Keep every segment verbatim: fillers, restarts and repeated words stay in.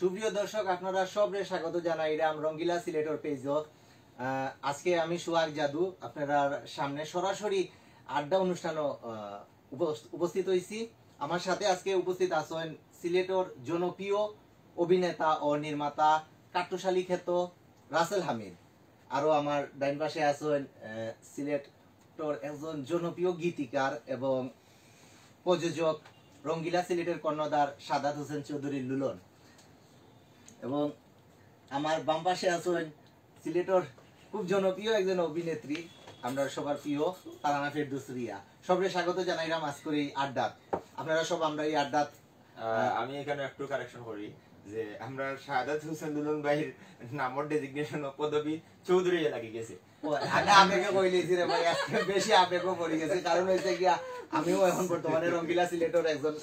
সুপ্রিয় দর্শক, আপনারা সবরে স্বাগত জানাইরাম রঙ্গিলা সিলেটর পেজও। আহ, আজকে আমি সুহাগ জাদু আপনারার সামনে সরাসরি আড্ডা অনুষ্ঠানও, আহ, উপস-, উপস্থিত হইছি। আমার সাথে আজকে উপস্থিত আছেন সিলেটর জনপ্রিয় অভিনেতা ও নির্মাতা কাট্টুশালী খ্যাত রাসেল হামিদ। আরো আমার ডাইন পাশে আছেন, আহ, সিলেটর একজন জনপ্রিয় গীতিকার এবং প্রযোজক রঙ্গিলা সিলেটের কর্ণধার সাদাত হোসেন চৌধুরী লুলন। এবং আমার বাম পাশে আছেন সিলেটর খুব জনপ্রিয় একজন অভিনেত্রী, আমরা সবার প্রিয় তারানা ফেরদৌস রিয়া। সবরে স্বাগত জানাইরাম আজকের এই আড্ডাত। আপনারা সব আমরা এই আড্ডাত আহ, আমি এখানে একটু কারেকশন করি যে আমরা শাহাদাত হোসেন দুলন ভাইর নামর ডেজিগনেশন ও পদবি চৌধুরী লাগি গেছে। ও, আমি আবেগে কইলিছি রে ভাই, আজকে বেশি আবেগও পড়ি গেছে। কারণ হইছে গিয়া, আমিও এখন বর্তমানে রঙ্গিলা সিলেটর একজন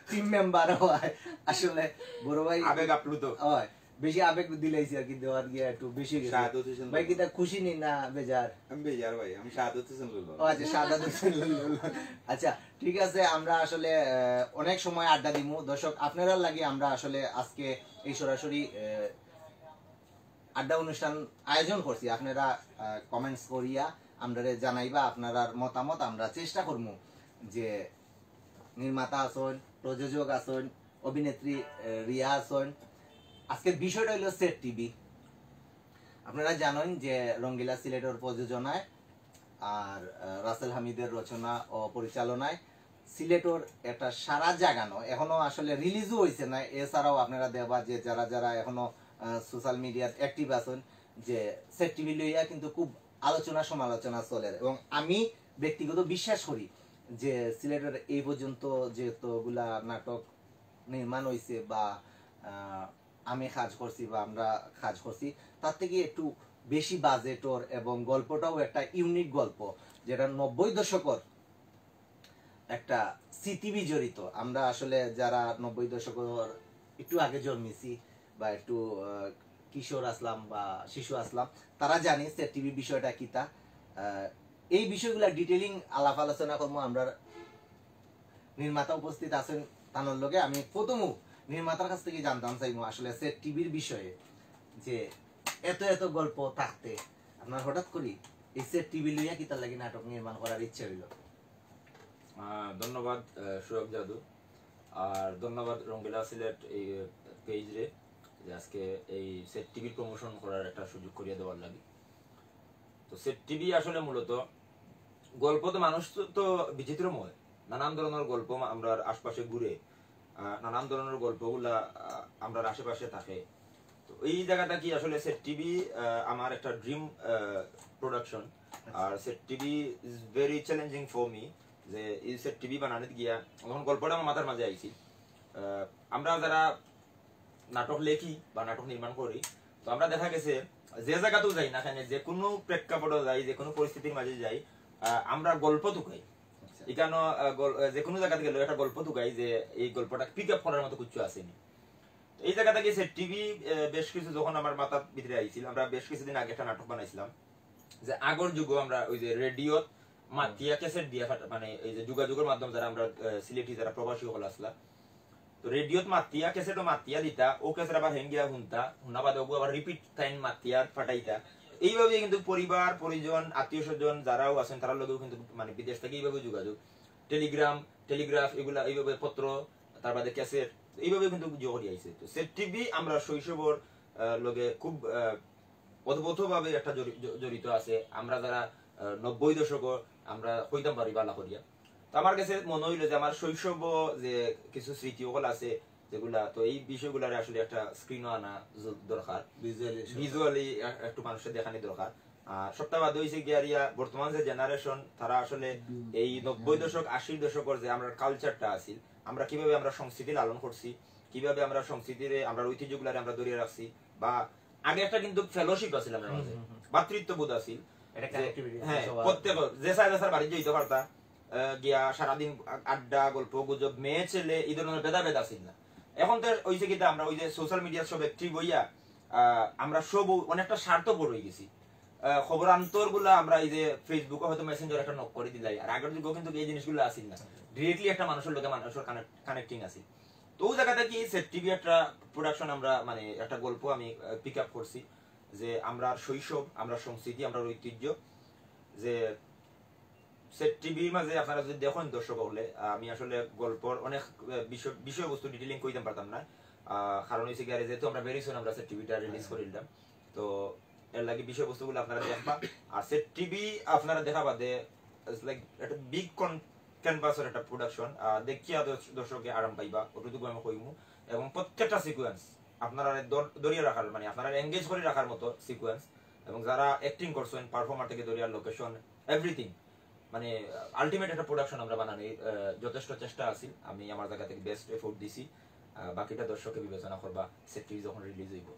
টিম মেম্বার হয়। আসলে বড় ভাই আবেগ আপ্লুত। হয়, বেশি আবেগ দিলাইছি আর কি, দেওয়ার গিয়া একটু বেশি গেছে। শাহাদাত হোসেন ভাই, লুলন। কিতা খুশি নি না বেজার? আমি বেজার ভাই, আমি শাহাদাত হোসেন লুলন। ও আচ্ছা, শাহাদাত হোসেন লুলন। আচ্ছা, ঠিক আছে, আমরা আসলে আহ, অনেক সময় আড্ডা দিমু। দর্শক, আপনারার লাগি আমরা আসলে আজকে এই সরাসরি আহ, আড্ডা অনুষ্ঠান আয়োজন করছি। আপনারা কমেন্টস করিয়া আমরারে জানাইবা আপনারার মতামত। আমরা চেষ্টা করমু যে নির্মাতা আছেন, প্রযোজক আছেন, অভিনেত্রী আহ, রিয়া আছেন। আজকের বিষয়টা হইল সেট টিভি। আপনারা জানেন যে রঙ্গিলা সিলেটর প্রযোজনায় আর আহ, রাসেল হামিদের রচনা ও পরিচালনায় সিলেটর একটা সারা জাগানো, এখনো আসলে রিলিজও হইছে না। এছাড়াও আপনারা দেখবা যে যারা যারা এখনো সোশ্যাল মিডিয়াত অ্যাক্টিভ আছেন, যে সেট টিভি লইয়া কিন্তু খুব আলোচনা সমালোচনা চলের। এবং আমি ব্যক্তিগত বিশ্বাস করি যে সিলেটর এই পর্যন্ত যতগুলা নাটক নির্মাণ হইছে বা আহ, আমি কাজ করছি বা আমরা কাজ করছি, তার থেকে একটু বেশি বাজেটর এবং গল্পটাও একটা ইউনিক গল্প, যেটা নব্বই দশকর একটা স্মৃতি বিজড়িত। আমরা আসলে যারা নব্বই দশকর একটু আগে জন্মেছি বা একটু আহ, কিশোর আসলাম বা শিশু আসলাম, তারা জানি সেট টিভি বিষয়টা কিতা। আহ, এই বিষয়গুলা ডিটেইলিং আলাপ আলোচনা করবো আমরা। নির্মাতা উপস্থিত আছেন, তানোর লগে আমি প্রথম নির্মাতার কাছ থেকে জানতাম চাইবো আসলে সেট টিভির বিষয়ে, যে এত এত গল্প থাকতে আপনার হঠাৎ করি এই সেট টিভি লইয়া কিতার লাগি নাটক নির্মাণ করার ইচ্ছে হইল? আহ, ধন্যবাদ আহ, সুরভ জাদু, আর ধন্যবাদ রঙ্গিলা সিলেট এই পেজরে, যে আজকে এই সেট টিভির প্রমোশন করার একটা সুযোগ করিয়া দেওয়ার লাগি। তো সেট টিভি আসলে মূলত গল্প তো মানুষ তো, তো বিচিত্রময়, নানান ধরনের গল্প মা-, আমরার আশপাশে ঘুরে, আহ, নানান ধরনের গল্পগুলা আহ, আমরার আশেপাশে থাকে। তো এই জায়গাটা কি আসলে সেট টিভি আমার একটা ড্রিম প্রোডাকশন। আর set TV is very challenging for me, যে এই সেট টিভি বানানিত গিয়া যখন গল্পটা আমার মাথার মাঝে আইছিল, আহ, আমরা যারা নাটক লেখি বা নাটক নির্মাণ করি, তো আমরা দেখা গেছে যে জায়গাতেও যাই না কেন, যে কোনো প্রেক্ষাপটে যাই, যে কোনো পরিস্থিতির মাঝে যাই, আহ, আমরা গল্প তুকাই। আচ্ছা। এখানে আহ, গল- আহ, যে কোনো জায়গাতে গেলে একটা গল্প তুকাই যে এই গল্পটা পিক আপ করার মতো কিছু আসেনি। তো এই জায়গা থেকে সেট টিভি বেশ কিছু যখন আমার মাথার ভিতরে আইছিল, আমরা বেশ কিছুদিন আগে একটা নাটক বানাইছিলাম যে আগর যুগও আমরা ওই যে রেডিওত মাতিয়া ক্যাসেট দিয়া ফাটা-, মানে এই যে যোগাযোগের মাধ্যম যারা আমরা আহ, সিলেটি যারা প্রবাসী হকল আসলা, তো রেডিওত মাতিয়া, ক্যাসেটও মাতিয়া দিতা, ও ক্যাসেট আবার হেন গিয়া হুনতা, হুনা বাদে ওগু আবার রিপিট টাইম মাতিয়া ফাটাইতা। এইভাবে কিন্তু পরিবার পরিজন আত্মীয় স্বজন যারাও আছেন তারার লগেও কিন্তু মানে বিদেশ থেকে এইভাবে যোগাযোগ, টেলিগ্রাম, টেলিগ্রাফ এগুলা এইভাবে পত্র, তার বাদে ক্যাসেট, এইভাবে কিন্তু যোগ করি আইছে। তো সেট টিভি আমরা শৈশবর আহ, লগে খুব আহ, ওতপ্রোতভাবে একটা জড়ি- জ- জড়িত আছে। আমরা যারা আহ, নব্বই দশক আমরা কইতাম পারি বালা করিয়া। তো আমার কাছে মনে হইলো যে আমার শৈশব যে কিছু স্মৃতি ওগুলো আছে যেগুলা, তো এই বিষয়গুলারে আসলে একটা স্ক্রিনও আনা জ- দরকার। ভিজুয়ালি একটু মানুষের দেখানি দরকার। আর সবটা বাদ হইছে গিয়া রিয়া বর্তমান যে জেনারেশন, তারা আসলে এই নব্বই দশক আশির দশকর যে আমরা কালচারটা আছিল, আমরা কিভাবে আমরা সংস্কৃতি লালন করছি, কিভাবে আমরা সংস্কৃতিরে আমরা ঐতিহ্যগুলারে আমরা ধরিয়া রাখছি, বা আগে একটা কিন্তু ফেলোশিপ আছিল আমরা মাঝে, ভাতৃত্ববোধ আছিল। এটা যে, connectivity আছে হ্যাঁ, সবার। প্রত্যেক যে সাইজ আসার বাড়ি যাইতে পারতা, আহ, গিয়া সারাদিন আ- আড্ডা, গল্প, গুজব, মেয়ে ছেলে, এই ধরনের ভেদাভেদ আছিল না। এখন তো হইছে কি, আমরা ওই যে সোশ্যাল মিডিয়ার সব অ্যাক্টিভ হইয়া আহ, আমরা সব অনেকটা স্বার্থপর হয়ে গেছি। আহ, খবরান্তর গুলা আমরা এই যে ফেসবুকে হয়তো মেসেঞ্জার একটা নক করে দিলাই, আর আগের যুগে কিন্তু এই জিনিসগুলো আছিল না, ডিরেক্টলি একটা মানুষের লগে মানুষের কানেক্টিং আছিল। তো ওই জায়গা থাকি সেট টিভি একটা প্রোডাকশন আমরা, মানে, একটা গল্প আমি পিক আপ করছি, যে আমরার শৈশব, আমরার সংস্কৃতি, আমরার ঐতিহ্য, যে সেট টিভির মাঝে আপনারা যদি দেখেন দর্শক হকলে, আমি আসলে গল্পর অনেক আহ, বিষয়, বিষয়বস্তু ডিটেইলিং কইতাম পারতাম না। আহ, কারণ হইছে কি, আরে যেহেতু আমরা ভেরি সুন আমরা সেট টিভিটা রিলিজ করিলাম, তো এর লাগি বিষয়বস্তুগুলো আপনারা দেখবা। আর সেট টিভি আপনারা দেখা বাদে লাইক একটা বিগ ক্যানভাসর একটা প্রোডাকশন দেখিয়া দর্শ- দর্শকে আরাম পাইবা, অতটুকু আমি কইমু। এবং প্রত্যেকটা সিকোয়েন্স আপনারা ধর- ধরিয়া রাখার, মানে আপনারা এঙ্গেজ করে রাখার মতো সিকোয়েন্স, এবং যারা অ্যাক্টিং করছেন, পারফর্মার থেকে ধরিয়া লোকেশন, এভরিথিং, মানে আলটিমেট একটা প্রোডাকশন আমরা বানানি আহ, যথেষ্ট চেষ্টা আছিল। আমি আমার জায়গা থেকে বেস্ট এফোর্ট দিছি। আহ, বাকিটা দর্শকে বিবেচনা করবা সেট টিভি যখন রিলিজ হইব।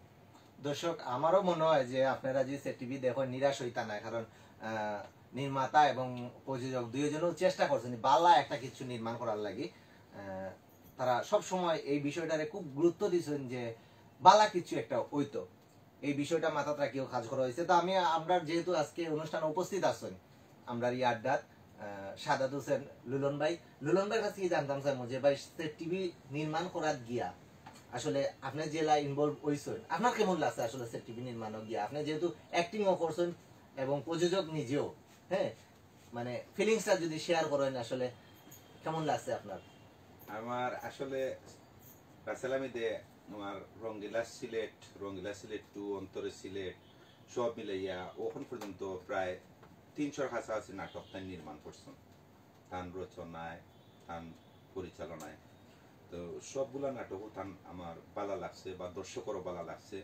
দর্শক, আমারও মনে হয় যে আপনারা যে সেট টিভি দেখো, নিরাশ হইতা না, কারণ আহ, নির্মাতা এবং প্রযোজক দুইজনও চেষ্টা করছেন বালা একটা কিছু নির্মাণ করার লাগি। আহ, তারা সব সময় এই বিষয়টারে খুব গুরুত্ব দিচ্ছেন যে বালা কিছু একটা হইতো, এই বিষয়টা মাথাত রাখিও কাজ করা হয়েছে। তো আমি, আমরা যেহেতু আজকে অনুষ্ঠানে উপস্থিত আছেন, আমরা এই আড্ডাত আহ, সাদাত হোসেন লুলন ভাই, লুলন ভাইর কাছে কি জানতাম চাইমু যে ভাই, সেট টিভি নির্মাণ করাত গিয়া আসলে আপনি জেলা ইনভলভ হইছেন, আপনার কেমন লাগছে আসলে সেট টিভি নির্মাণও গিয়া? আপনি যেহেতু অ্যাক্টিংও করছেন এবং প্রযোজক নিজেও, হ্যাঁ, মানে ফিলিংসটা যদি শেয়ার করেন, আসলে কেমন লাগছে আপনার? আমার আসলে রাসেল হামিদে আমার রঙ্গিলা সিলেট, রঙ্গিলা সিলেট টু, অন্তরে সিলেট, সব মিলাইয়া এখন পর্যন্ত প্রায় তিনশোর কাছাকাছি নাটক তাই নির্মাণ করছেন, তান রচনায়, তান পরিচালনায়। তো সবগুলা নাটকও তান আমার বালা লাগছে বা দর্শকেরও বালা লাগছে।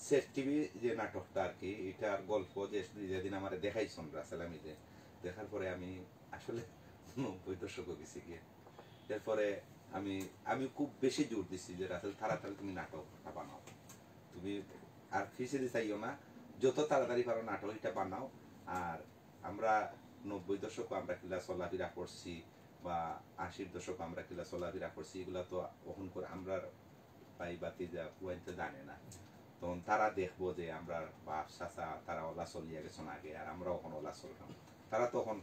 সেট টিভি যে নাটকটা আর কি, এটার গল্প যে যেদিন আমারে দেখাইছেন রাসেল হামিদে, দেখার পরে আমি আসলে নব্বই দশকও গেছি গিয়ে। এরপরে আমি আমি খুব বেশি জোর দিছি যে রাসেল, তাড়াতাড়ি তুমি নাটকটা বানাও, তুমি আর পিছে দি চাইও না, যত তাড়াতাড়ি পারো নাটক এটা বানাও। আর আমরা নব্বই দশকও আমরা কিলা চলাফেরা করছি বা আশির দশকও আমরা কিলা চলাফেরা করছি, এগুলা তো অখন করে আমরা ভাই ভাতিজা পুয়াইন্তে জানে না। তখন তারা দেখবো যে আমরা বাপ চাচা তারা ওলা চলিয়া গেছেন আগে, আর আমরা অখন ওলা চললাম। তারা তখন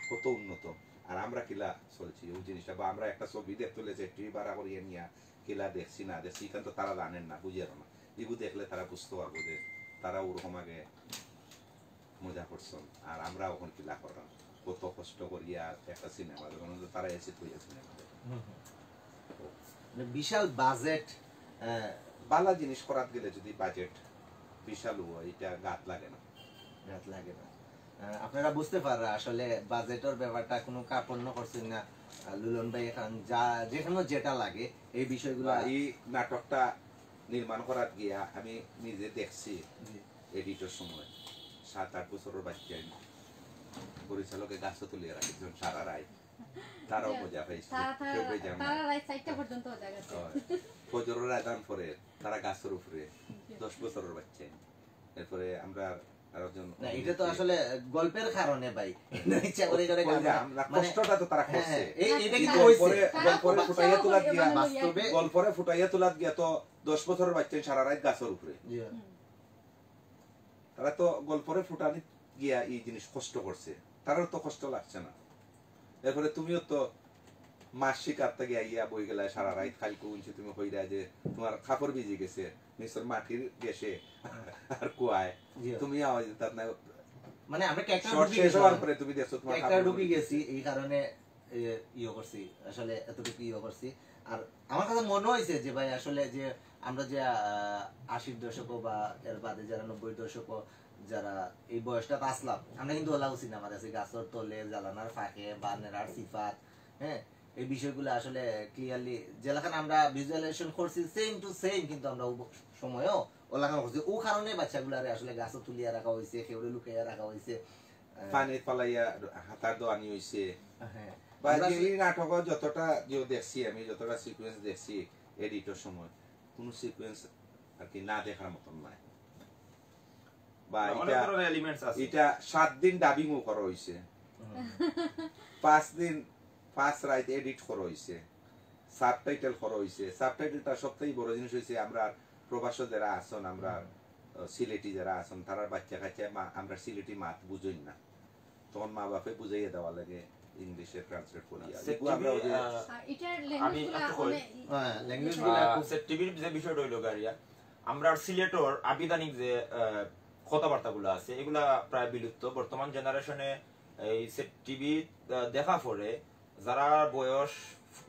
কত উন্নত, আর আমরা কিলা চলছি ওই জিনিসটা, বা আমরা একটা ছবি দেখতে হলে যে টিভি ভাড়া করিয়া নিয়া কিলা দেখছি না দেখছি, এখান তো তারা জানেন না, বুঝিয়ার না। এগু দেখলে তারা বুঝতে পারবো যে তারা ওরকম আগে মজা করছেন, আর আমরা অখন কিলা করলাম, কত কষ্ট করিয়া একটা সিনেমা, যখন তারা এসে কইয়া সিনেমা দেখে। মানে বিশাল বাজেট। বালা জিনিস করাত গেলে যদি বাজেট বিশাল হয়, এটা গাত লাগে না। গাত লাগে না। আহ, আপনারা বুঝতে পাররা আসলে বাজেটের ব্যাপারটা কোনো কার্পণ্য করছেন না। আহ, লুলন ভাই এখন যা, যেখানে যেটা লাগে এই বিষয়গুলো। এই নাটকটা নির্মাণ করাত গিয়া আমি নিজে দেখছি, এডিটর সময় সাত আট বছরের বাচ্চা পরিচালকে গাছে তুলিয়া রাখে একজন সারা রায়, তারাও মজা পাইছে, তারা তারা কেউ বেজান না। তারা রাত চারটা পর্যন্ত ওজা গেছে। হয়। ফজরের আজান পরে তারা গাছের উপরে, দশ বছরের বাচ্চা। এরপরে আমরা আরো জন না, এটা তো আসলে গল্পের কারণে ভাই। ইচ্ছা করে করে ওই যে গাছ-, আমরা মানে, কষ্টটা তো তারা হ্যাঁ, করছে। এই, এটা কি তারা হয়েছে? গল্পরে, তারা গল্পরে বাচ্চা ফুটাইয়া তুলা করে দিয়া, মানে বাস্তবে গল্পরে ফুটাইয়া তুলা দিয়া তো দশ বছরের বাচ্চা সারা রাত গাছের উপরে। জি। তারা তো গল্পরে ফুটানি গিয়া এই জিনিস কষ্ট করছে, তারার তো কষ্ট লাগছে না। এরপরে তুমিও তো মাছ শিকার থেকে আইয়া বই গেলায় সারা রাত, খালি কুঞ্চি তুমি কইরা যে তোমার কাপড় ভিজি গেছে নিচের মাটির গ্যাসে আর কুয়ায়, জি। তুমি আওয়াজ দিতাম না। মানে আমরা ক্যারেক্টার শর্ট ঢুকি শেষ গেছি। হওয়ার পরে তুমি দেখছো তোমার ক্যারেক্টার কাপড় ঢুকি ভিজি গেছি, এই কারণে এ, ইয়ে করছি, আসলে এতটুকু ইয়ে করছি। আর আমার কাছে মনে হয়েছে যে ভাই আসলে যে আমরা যে আহ, আশির দশকও বা এর বাদে যারা নব্বই দশকও যারা এই বয়সটা আসলাম, আমরা কিন্তু ওলা সিনেমা দেখছি, গাছর তলে, জালানার ফাঁকে, বানেরার সিফাত, হ্যাঁ, এই বিষয়গুলো আসলে ক্লিয়ারলি যেলাখান আমরা ভিজুয়ালাইজেশন করছি সেম টু সেম, কিন্তু আমরা ও সময়ও ওলাখান করছি। ও কারণে বাচ্চাগুলারে আসলে গাছও তুলিয়া রাখা হয়েছে, কেউরে লুকাইয়া রাখা হয়েছে। আহ, পানি ফালাইয়া হাতার দোয়ানি হইছে। হ্যাঁ। বা আমরা যে এই নাটক যতটা যে দেখছি আমি, যতটা সিকোয়েন্স দেখছি এডিটর সময়, কোনো সিকোয়েন্স আর কি না দেখার মতন নাই। বা না, অনেক এটা ধরনের এলিমেন্টস আছে। এটা সাত দিন ডাবিংও করা হইছে, পাঁচ দিন, পাঁচ রাত এডিট করা হইছে, সাবটাইটেল করা হইছে। সাবটাইটেলটা সবথেকে বড় জিনিস হইছে, আমরা প্রবাসী যারা আছেন, আমরা আহ, সিলেটি যারা আছেন, তারার বাচ্চা কাচ্চা মা-, আমরা সিলেটি মাত বুঝইন না, তখন মা বাপে বুঝাইয়া দেওয়া লাগে। ইংলিশে ট্রান্সলেট করিয়া সেট এগুলো আমরা টিভি, ওই যে আহ, এটার আমি ল্যাঙ্গুয়েজ গুলা একটু কই। অনেক হ্যাঁ, ল্যাঙ্গুয়েজ আহ, সেট টিভির যে বিষয়টা হইল গিয়া, আমরা সিলেটর আবিধানিক যে আহ, কথাবার্তাগুলো আছে, এগুলা প্রায় বিলুপ্ত। বর্তমান জেনারেশনে এই সেট টিভি দেখা পড়ে যারা বয়স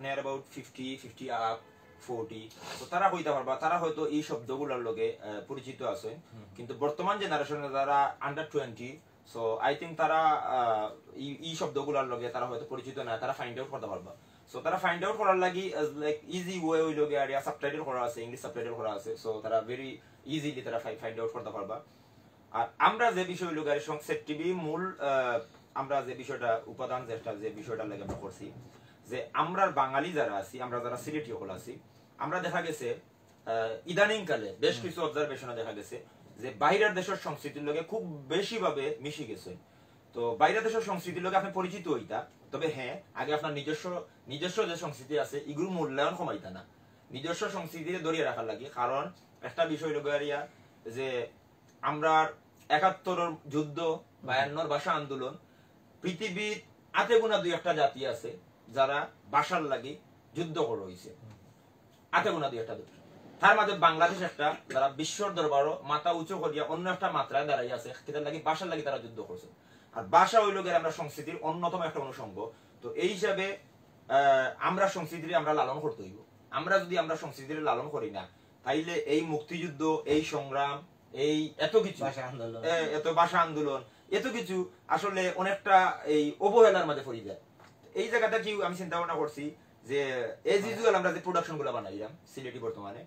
near about fifty, fifty up, forty, তো তারা কইতে পারবা, তারা হয়তো এই শব্দগুলোর লগে আহ, পরিচিত আছে। কিন্তু বর্তমান জেনারেশনে যারা under twenty, so I think তারা আহ, এই এই শব্দগুলোর লগে তারা হয়তো পরিচিত না, তারা ফাইন্ড আউট করতে পারবা। সো তারা ফাইন্ড আউট করার লাগি লাইক ইজি ওয়ে হইল গিয়া আর সাবটাইটেল করা আছে, ইংলিশ সাবটাইটেল করা আছে, সো তারা ভেরি ইজিলি তারা ফাইন্ড আউট করতে পারবা। আর আমরা যে বিষয় হইল গিয়া সেট টিভি মূল আহ, আমরা যে বিষয়টা উপাদান যেটা যে বিষয়টা লাগে আমরা করছি, যে আমরা বাঙালি যারা আছি, আমরা যারা সিলেটি হকল আছি, আমরা দেখা গেছে আহ, ইদানিং কালে বেশ কিছু অবজারভেশনে দেখা গেছে যে বাইরের দেশের সংস্কৃতির লগে খুব বেশি ভাবে মিশি গেছে। তো বাইরের দেশের সংস্কৃতির লগে আপনি পরিচিত হইতা, তবে হ্যাঁ, আগে আপনার নিজস্ব নিজস্ব যে সংস্কৃতি আছে এগুলো মূল্যায়ন কমাইতা না, নিজস্ব সংস্কৃতিকে ধরিয়ে রাখার লাগি। কারণ একটা বিষয় হইল গিয়া যে আমরা একাত্তরের যুদ্ধ, বায়ান্নর ভাষা আন্দোলন, পৃথিবীর আতে গোনা দুই একটা জাতি আছে যারা ভাষার লাগি যুদ্ধ করা হইছে, আতে গোনা দুই একটা দেশ। তার মাঝে বাংলাদেশ একটা, যারা বিশ্বর দরবারও মাথা উঁচু করিয়া অন্য একটা মাত্রায় দাঁড়াই আছে, সেটার লাগি ভাষার লাগি তারা যুদ্ধ করছে। আর ভাষা হইল গিয়া আমরা সংস্কৃতির অন্যতম একটা অনুষঙ্গ। তো এই হিসাবে আহ, আমরা সংস্কৃতিরে আমরা লালন করতে হইব। আমরা যদি আমরা সংস্কৃতিরে লালন করি না, তাইলে এই মুক্তিযুদ্ধ, এই সংগ্রাম, এই এত কিছু ভাষা আন্দোলন। এ, এত ভাষা আন্দোলন, এত কিছু আসলে অনেকটা এই অবহেলার মাঝে পড়ি যায়। এই জায়গাটা কি আমি চিন্তা ভাবনা করছি যে এজ ইউজুয়াল আমরা যে প্রোডাকশন গুলা বানাইলাম সিলেটি বর্তমানে,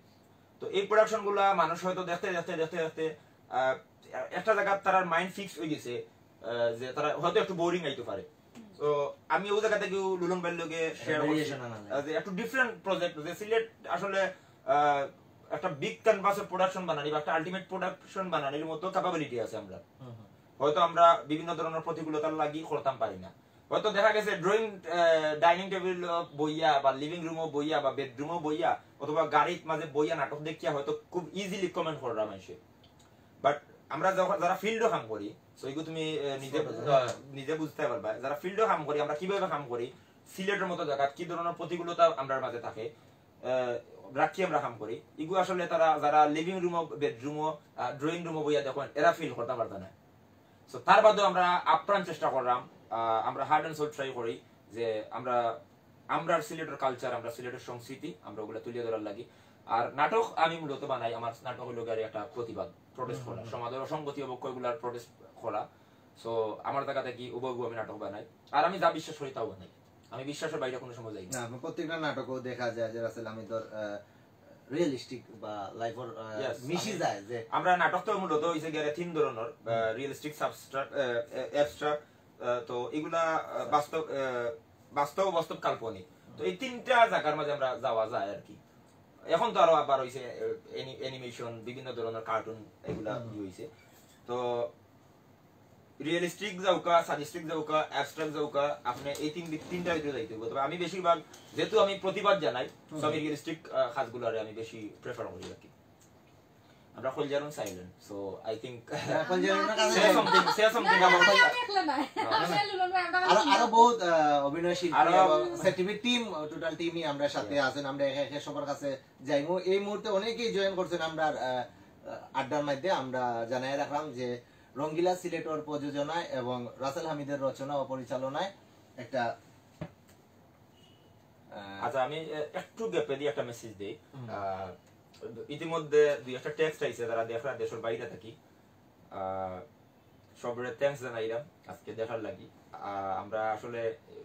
তো এই প্রোডাকশন গুলা মানুষ হয়তো দেখতে দেখতে দেখতে দেখতে আহ, একটা জায়গা তারার মাইন্ড ফিক্স হয়ে গেছে আহ, যে তারা হয়তো একটু বোরিং আইতে পারে। তো আমি ওই জায়গা থেকে লুলন ভাইয়ের লগে শেয়ার করছি ভেরিয়েশন আনা যায়। আহ, যে একটু ডিফারেন্ট প্রজেক্ট, যে সিলেট আসলে আহ, একটা বিগ ক্যানভাসের প্রোডাকশন বানানি বা একটা আলটিমেট প্রোডাকশন বানানির মতো ক্যাপাবিলিটি আছে আমরা। হয়তো আমরা বিভিন্ন ধরনের প্রতিকূলতার লাগি করতাম পারি না, হয়তো দেখা গেছে ড্রয়িং ডাইনিং টেবিল বইয়া বা লিভিং রুমও বইয়া বা বেডরুমও বইয়া অথবা গাড়ির মাঝে বইয়া নাটক দেখিয়া হয়তো খুব ইজিলি কমেন্ট কররা মানুষে। বাট আমরা যখন যারা ফিল্ডও কাম করি, সো এগুলো তুমি আহ, নিজে Photo, আহ, নিজে বুঝতে পারবা, যারা ফিল্ডও কাম করি, আমরা কিভাবে কাম করি, সিলেটের মতো জায়গা কি ধরনের প্রতিকূলতা আমরা মাঝে থাকে আহ, রাখি আমরা কাম করি, এগুলো আসলে তারা যারা লিভিং রুমও বেডরুমও ড্রয়িং রুমও বইয়া দেখেন, এরা ফিল করতে পারতো না। সো তার বাদেও আমরা আপ্রাণ চেষ্টা করলাম, আহ, আমরা হার্ট অ্যান্ড সোল ট্রাই করি যে আমরা আমরা সিলেটের কালচার, আমরা সিলেটের সংস্কৃতি, আমরা ওগুলো তুলিয়ে ধরার লাগি। আর নাটক আমি মূলত বানাই, আমার নাটক হইল গিয়ে একটা প্রতিবাদ, প্রোটেস্ট করা, সমাজের অসঙ্গতি অবক্ষয়গুলার প্রোটেস্ট করা। সো আমার জায়গা থেকে উভয় আমি নাটক বানাই, আর আমি যা বিশ্বাস করি তাও বানাই, আমি বিশ্বাসের বাইরে কোনো সময় যাই না। না, আপনার প্রত্যেকটা নাটকও দেখা যায় যে রাসেল হামিদর রিয়েলিস্টিক বা লাইফর Yes, মিশি আমি- যায় যে আমরা নাটক তো মূলত হইছে গিয়ে তিন ধরনের, রিয়েলিস্টিক, সাবস্ট্রাক্ট, অ্যাবস্ট্রাক্ট। তো এগুলা আহ, বাস্তব আহ, বাস্তব বাস্তব কাল্পনিক। তো এই তিনটা জায়গার মাঝে আমরা যাওয়া যায় আর কি। এখন তো আরো আবার হইছে অ্যানিমেশন, বিভিন্ন ধরনের কার্টুন, এগুলা ইয়ে হইছে। তো রিয়েলিস্টিক যাউকা, সাদিস্টিক যাউকা, অ্যাবস্ট্রাক্ট যাউকা, আপনি এই তিন তিনটার ভিতরে যাইতে হবে। তবে আমি বেশিরভাগ, যেহেতু আমি প্রতিবাদ জানাই, তো আমি রিয়েলিস্টিক কাজগুলোরে আমি বেশি প্রেফার করি আর কি। আমরা কইল যেমন সাইলেন্ট, সো আই থিঙ্ক এখন যে আমরা কাছে সে সামথিং সে সামথিং না, আমার না, আমি একলা নাই। আমি আর লুলন ভাই, আমরা আরো কাছে আরো ছিলাম। বহুত আহ, অভিনয়শিল্পী আরো এবং সেট টিভি টিম, টোটাল টিমই আমরা সাথে আছেন। আমরা একে একে সবার কাছে যাইমু। এই মুহূর্তে অনেকেই জয়েন করছেন আমরা আহ, আড্ডার মধ্যে। আমরা জানাই রাখলাম যে রঙ্গিলা সিলেটর প্রযোজনায় এবং রাসেল হামিদের রচনা ও পরিচালনায় একটা আহ, আচ্ছা, আমি আহ, একটু গ্যাপে দিয়ে একটা মেসেজ দেই। আহ, ইতিমধ্যে দুই একটা টেক্সট আইছে, যারা দেখরা দেশের বাইরে থাকি, আহ, সবরে থ্যাঙ্কস জানাইলাম আজকে দেখার লাগি। আহ, আমরা আসলে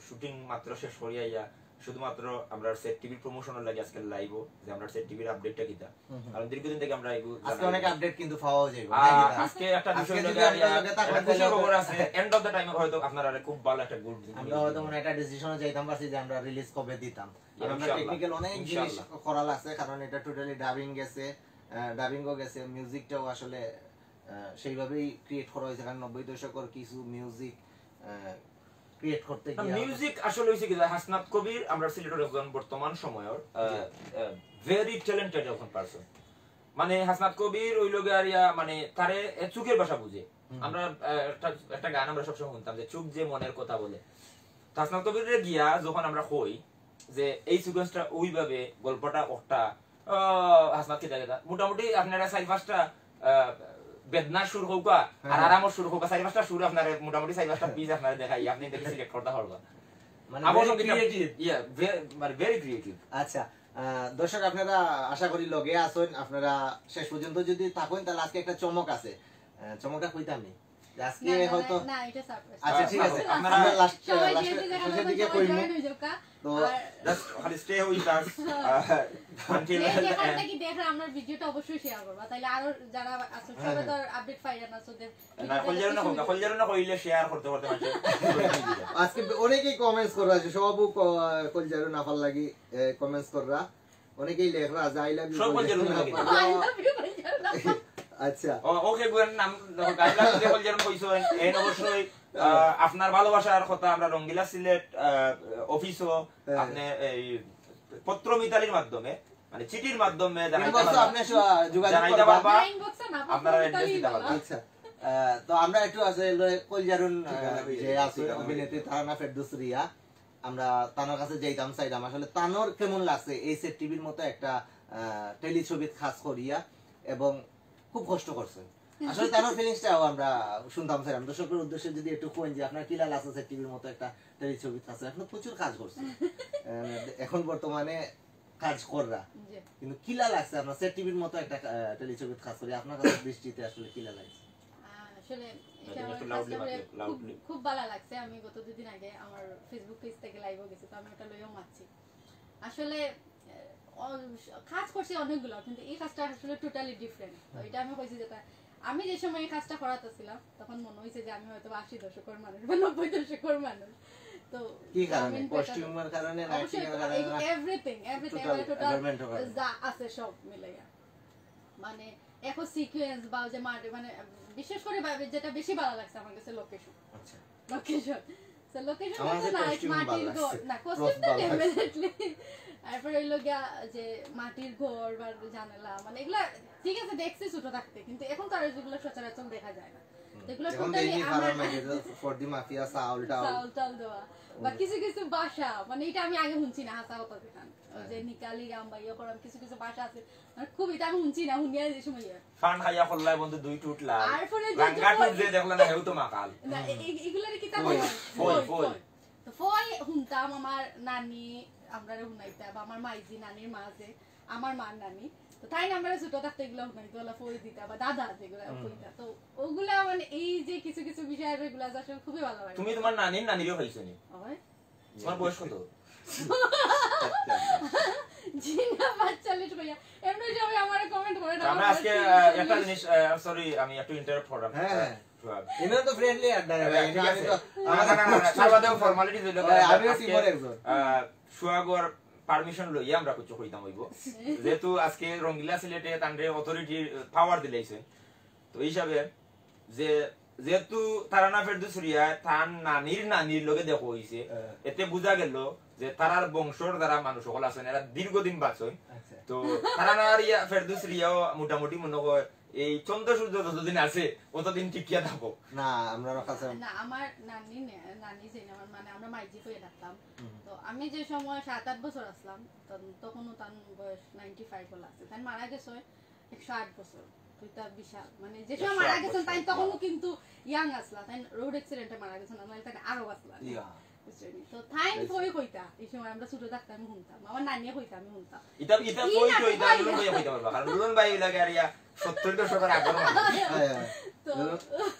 শুটিং মাত্র শেষ করি আইয়া শুধুমাত্র আমরা সেট টিভির প্রমোশনের লাগি আজকে লাইভও, যে আমরা সেট টিভির আপডেটটা কিতা, কারণ দীর্ঘদিন থেকে আমরা এগুলো আজকে জানাই অনেক না। আপডেট কিন্তু পাওয়া যাবে। আহ, আজকে একটা আজকে বিষয় যদি হলো আমরা গিয়া, লগে থাকো, একটা খুশি তাহলে খবর তো- আছে, এন্ড অফ দ্য টাইমে হয়তো আপনারা খুব ভালো একটা গুড আমরা হয়তো মনে হয় একটা ডিসিশনে যাইতাম পারছি যে আমরা রিলিজ কবে দিতাম। আর আমরা ইনশাআল্লাহ। টেকনিক্যাল অনেক জিনিস ইনশাআল্লাহ। করা লাগছে, কারণ এটা টোটালি ডাবিং গেছে, ডাবিংও গেছে, মিউজিকটাও আসলে আহ, সেইভাবেই ক্রিয়েট করা হয়েছে, কারণ নব্বই দশকের কিছু মিউজিক ক্রিয়েট করতে গিয়ে মিউজিক আসলে হইছে কি, হাসনাত কবির আমরা সিলেটের একজন বর্তমান সময়র ভেরি ট্যালেন্টেড একজন পারসন। মানে হাসনাত কবির ওই লোকে আর ইয়া, মানে তারে এ, চোখের ভাষা বুঝে। আমরা আহ, একটা একটা গান আমরা সবসময় শুনতাম যে চোখ যে মনের কথা বলে। হাসনাত কবিররে গিয়া যখন আমরা কই যে এই সিকোয়েন্সটা ওইভাবে, গল্পটা ওটা, আহ, হাসনাত কিতা কিতা, মোটামুটি আপনারা চারি পাঁচটা, আহ, বেদনার সুর কউক্কা আর হ্যাঁ। আরামর সুর কউক্কা, চারি পাঁচটা সুর আপনারে মোটামুটি চারি পাঁচটা পিস আপনারে দেখাই, আপনি দেখে সিলেক্ট করতে পারবা। মানে আমার very সঙ্গীতটা creative। ইয়া, মানে ভেরি ক্রিয়েটিভ। আচ্ছা, আহ, দর্শক আপনারা আশা করি লগে আছেন, আপনারা শেষ পর্যন্ত যদি থাকেন তাহলে আজকে একটা চমক আছে। আহ, চমকটা কইতাম নি যে আজকে না, না, হয়তো না, এটা সারপ্রাইজ। আচ্ছা, ঠিক আছে। আপনারা আমরা লাস্ট সবাই যেহেতু দেখানোর শেষের দিকে সবাই কইমু। জয়েন হয়ে যাউক্কা। তো আর জাস্ট খালি স্টে উইথ আস আনটিল যে যেখান থেকে দেখরা আমরা ভিডিওটা অবশ্যই শেয়ার করবা, তাইলে আরো যারা আছে হ্যাঁ, সবাই তো হ্যাঁ। আপডেট পাই না, so না, কলজারু না কইলে শেয়ার করতে করতে মাঝে আজকে অনেকেই কমেন্টস করা আছে, সব কলজারু নাফার লাগি কমেন্টস করা, অনেকেই লেখরা যে আই লাভ ইউ। সব কলজারু না। আচ্ছা। ও, ওকে, গুয়ের নাম দেখো, আই লাভ ইউ কলজারু কইছো, এন অবশ্যই আহ, আপনার ভালোবাসার কথা আমরা রঙ্গিলা সিলেট আহ, অফিসও হ্যাঁ। আপনি এই পত্র মিতালির মাধ্যমে, মানে চিঠির মাধ্যমে জানাইতে ইনবক্সে পারবা। আপনি স-, যোগাযোগ জানাইতে করবা। পারবা। ইনবক্সে না, আপনারা পত্র অ্যাড্রেস মিতালি দিতে পারবা। বলা। আচ্ছা। আহ, তো আমরা একটু আসলে কলজারুন আহ, ঠিকানা দিয়ে যে দিন, আছে ঠিকানা অভিনেত্রী দিয়ে দিন। তারানা ফেরদৌস রিয়া, আমরা তানার কাছে যাইতাম চাইলাম আসলে তানোর কেমন লাগছে এই সেট টিভির মতো একটা আহ, টেলিছবিত কাজ করিয়া, এবং খুব কষ্ট করছে। আসলে তানোর ফিলিংসটাও আমরা শুনতাম চাইলাম। দর্শকের উদ্দেশ্যে যদি একটু কইন যে আপনার কিলা লাগছে সেট টিভির মতো একটা টেলিছবিত কাজ করে, আপনি প্রচুর কাজ করছেন। আহ, এখন বর্তমানে কাজ কররা, জি। কিন্তু কিলা লাগছে আপনার সেট টিভির মতো একটা আহ, টেলিছবিত কাজ করি, আপনার কাছে দৃষ্টিতে আসলে কিলা লাগছে? আহ, আসলে এটা একটু আমার লাউডলি কাছে মাতলে, খুব, লাউডলি। খুব ভালো লাগছে। আমি গত দুদিন আগে আমার ফেসবুক পেজ থেকে লাইভও গেছি, তো আমি ওটা লইয়াও মাতছি। আসলে আহ, অ- কাজ করছি অনেকগুলো, কিন্তু এই কাজটা আসলে টোটালি ডিফারেন্ট। তো এটা আমি কইছি যেটা আমি যে সময় এই কাজটা করাতেছিলাম, তখন মনে হয়েছে যে আমি হয়তো আশি দশকের মানুষ বা নব্বই দশকের মানুষ। তো কি কারণে? গ্রামীণ পেশা- কস্টিউমের কারণে না অবশ্যই কিনার তো কারণে না? এভরিথিং, এভরিথিং, Total মানে টোটাল environment-র কারণে। যা আছে সব মিলাইয়া, মানে এখন সিকোয়েন্স বা ওই যে মাটি, মানে বিশেষ করে বা-, যেটা বেশি ভালো লাগছে আমার কাছে লোকেশন। আচ্ছা। লোকেশন। তো লোকেশন আমার তো কাছে নাইস, costume ভালো মাটির ঘর, লাগছে। না Prop কস্টিউম তো ভালো লাগছে। ডেফিনেটলি। তারপরে হইলো গিয়া যে মাটির ঘর বা জানালা, মানে এগুলা ঠিক আছে দেখছি ছোট থাকতে, কিন্তু এখন তো আর যেগুলো সচরাচর দেখা যায় না। তো এগুলো এখন টোটালি দেখি আমার ফার্মে গেছে ফর দি মাফিয়া চাউল টাউল। চাউল টাউল দেওয়া বা কিছু কিছু ভাষা, মানে এটা আমি আগে শুনছি না, হাসা কথা যেখান ওই যে নিকালি রাম বা ইয়ে করাম, কিছু কিছু ভাষা আছে, মানে খুব এটা আমি শুনছি না, শুনিয়া যে সময় ইয়ে। ফান খাইয়া করলাই বন্ধু দুই টুট লাল। আর ফলে যে রাঙ্গা যে টুট যে দেখলে না হেউ তো মাকাল। না, এ- এ- এগুলারে কিতা ফই, বলে? ফই, ফই, ফই। ফই। তো ফই শুনতাম, আমার নানি, আমরারে শুনাইতা, বা আমার মাইজি, নানির মা যে, আমার মার নানি, তো তাই না আমরা ছোট থাকতে এগুলা শুনাইতো, ওলা ফই দিতা, বা দাদা যেগুলা হুম। কইতা। তো ওগুলা মানে এই যে কিছু কিছু বিষয় আছে, এগুলা আসলে খুবই ভালো লাগে। তুমি তোমার নানির নানিরও পাইছো নি? হয়? তোমার বয়স কত? জি না, পাঁচচল্লিশ ভাইয়া। এমনি সবাই আমারে কমেন্ট করে না, আমরা আমার আজকে বয়স আহ, একটা চল্লিশ। জিনিস, সরি, আমি একটু ইন্টারাপ্ট করলাম। হ্যাঁ। আহ, সোহাগ। এনারা তো ফ্রেন্ডলি আর না, হ্যাঁ, ভাই, ঠিক এটা আছে। আমি তো না, না, না, না, তার বাদেও ফর্মালিটি হইলো, ভাই, আমিও আজকে, সিমর একজন। আহ, সোহাগর পারমিশন লইয়া আমরা কিছু কইতাম হইব। যেহেতু আজকে রঙ্গিলা সিলেটে তানরে অথরিটি পাওয়ার দিলাইছে, তো এই হিসাবে যে যেহেতু তারানা ফেরদৌস রিয়া তার নানির নানির লগে দেখা হইছে, হ্যাঁ। এতে বুঝা গেল যে তারার বংশর যারা মানুষ সকল আছেন এরা দীর্ঘদিন বাঁচন। আচ্ছা। তো তারানা রিয়া ফেরদৌস রিয়াও মোটামুটি মনে হয় এই চন্দ্র সূর্য যতদিন আছে অতদিন টিকিয়া থাকো। না, আমরা কাছে না, আমার নানি নে-, নানি যে আমার মানে আমরা মাইজি কইয়া ডাকতাম। তো আমি যে সময় সাত আট বছর আসলাম, তখন, তখনও তার বয়স নাইনটি ফাইভ বলা আছে। তাই মারা গেছে একশো আট বছর। তো এটা বিশাল, মানে যে সময় মারা গেছেন তাই তখনও কিন্তু ইয়াং আসলা, তাই রোড অ্যাক্সিডেন্টে মারা গেছেন, নাহলে তাই আরো আসলা। ইয়া। বুঝছেন? তো তাই ফই কইতা, এই সময় আমরা ছোট থাকতে আমি শুনতাম, আমার নানিয়ে কইতা আমি শুনতাম। এটা, এটা ই কই নাটক তো, এটা ভাই। লুলুন ভাই কইতে পারবা, কারণ লুলুন ভাই লাগে আর ইয়া সত্তর দশকের আগর মানুষ। হ্যাঁ, হ্যাঁ। তো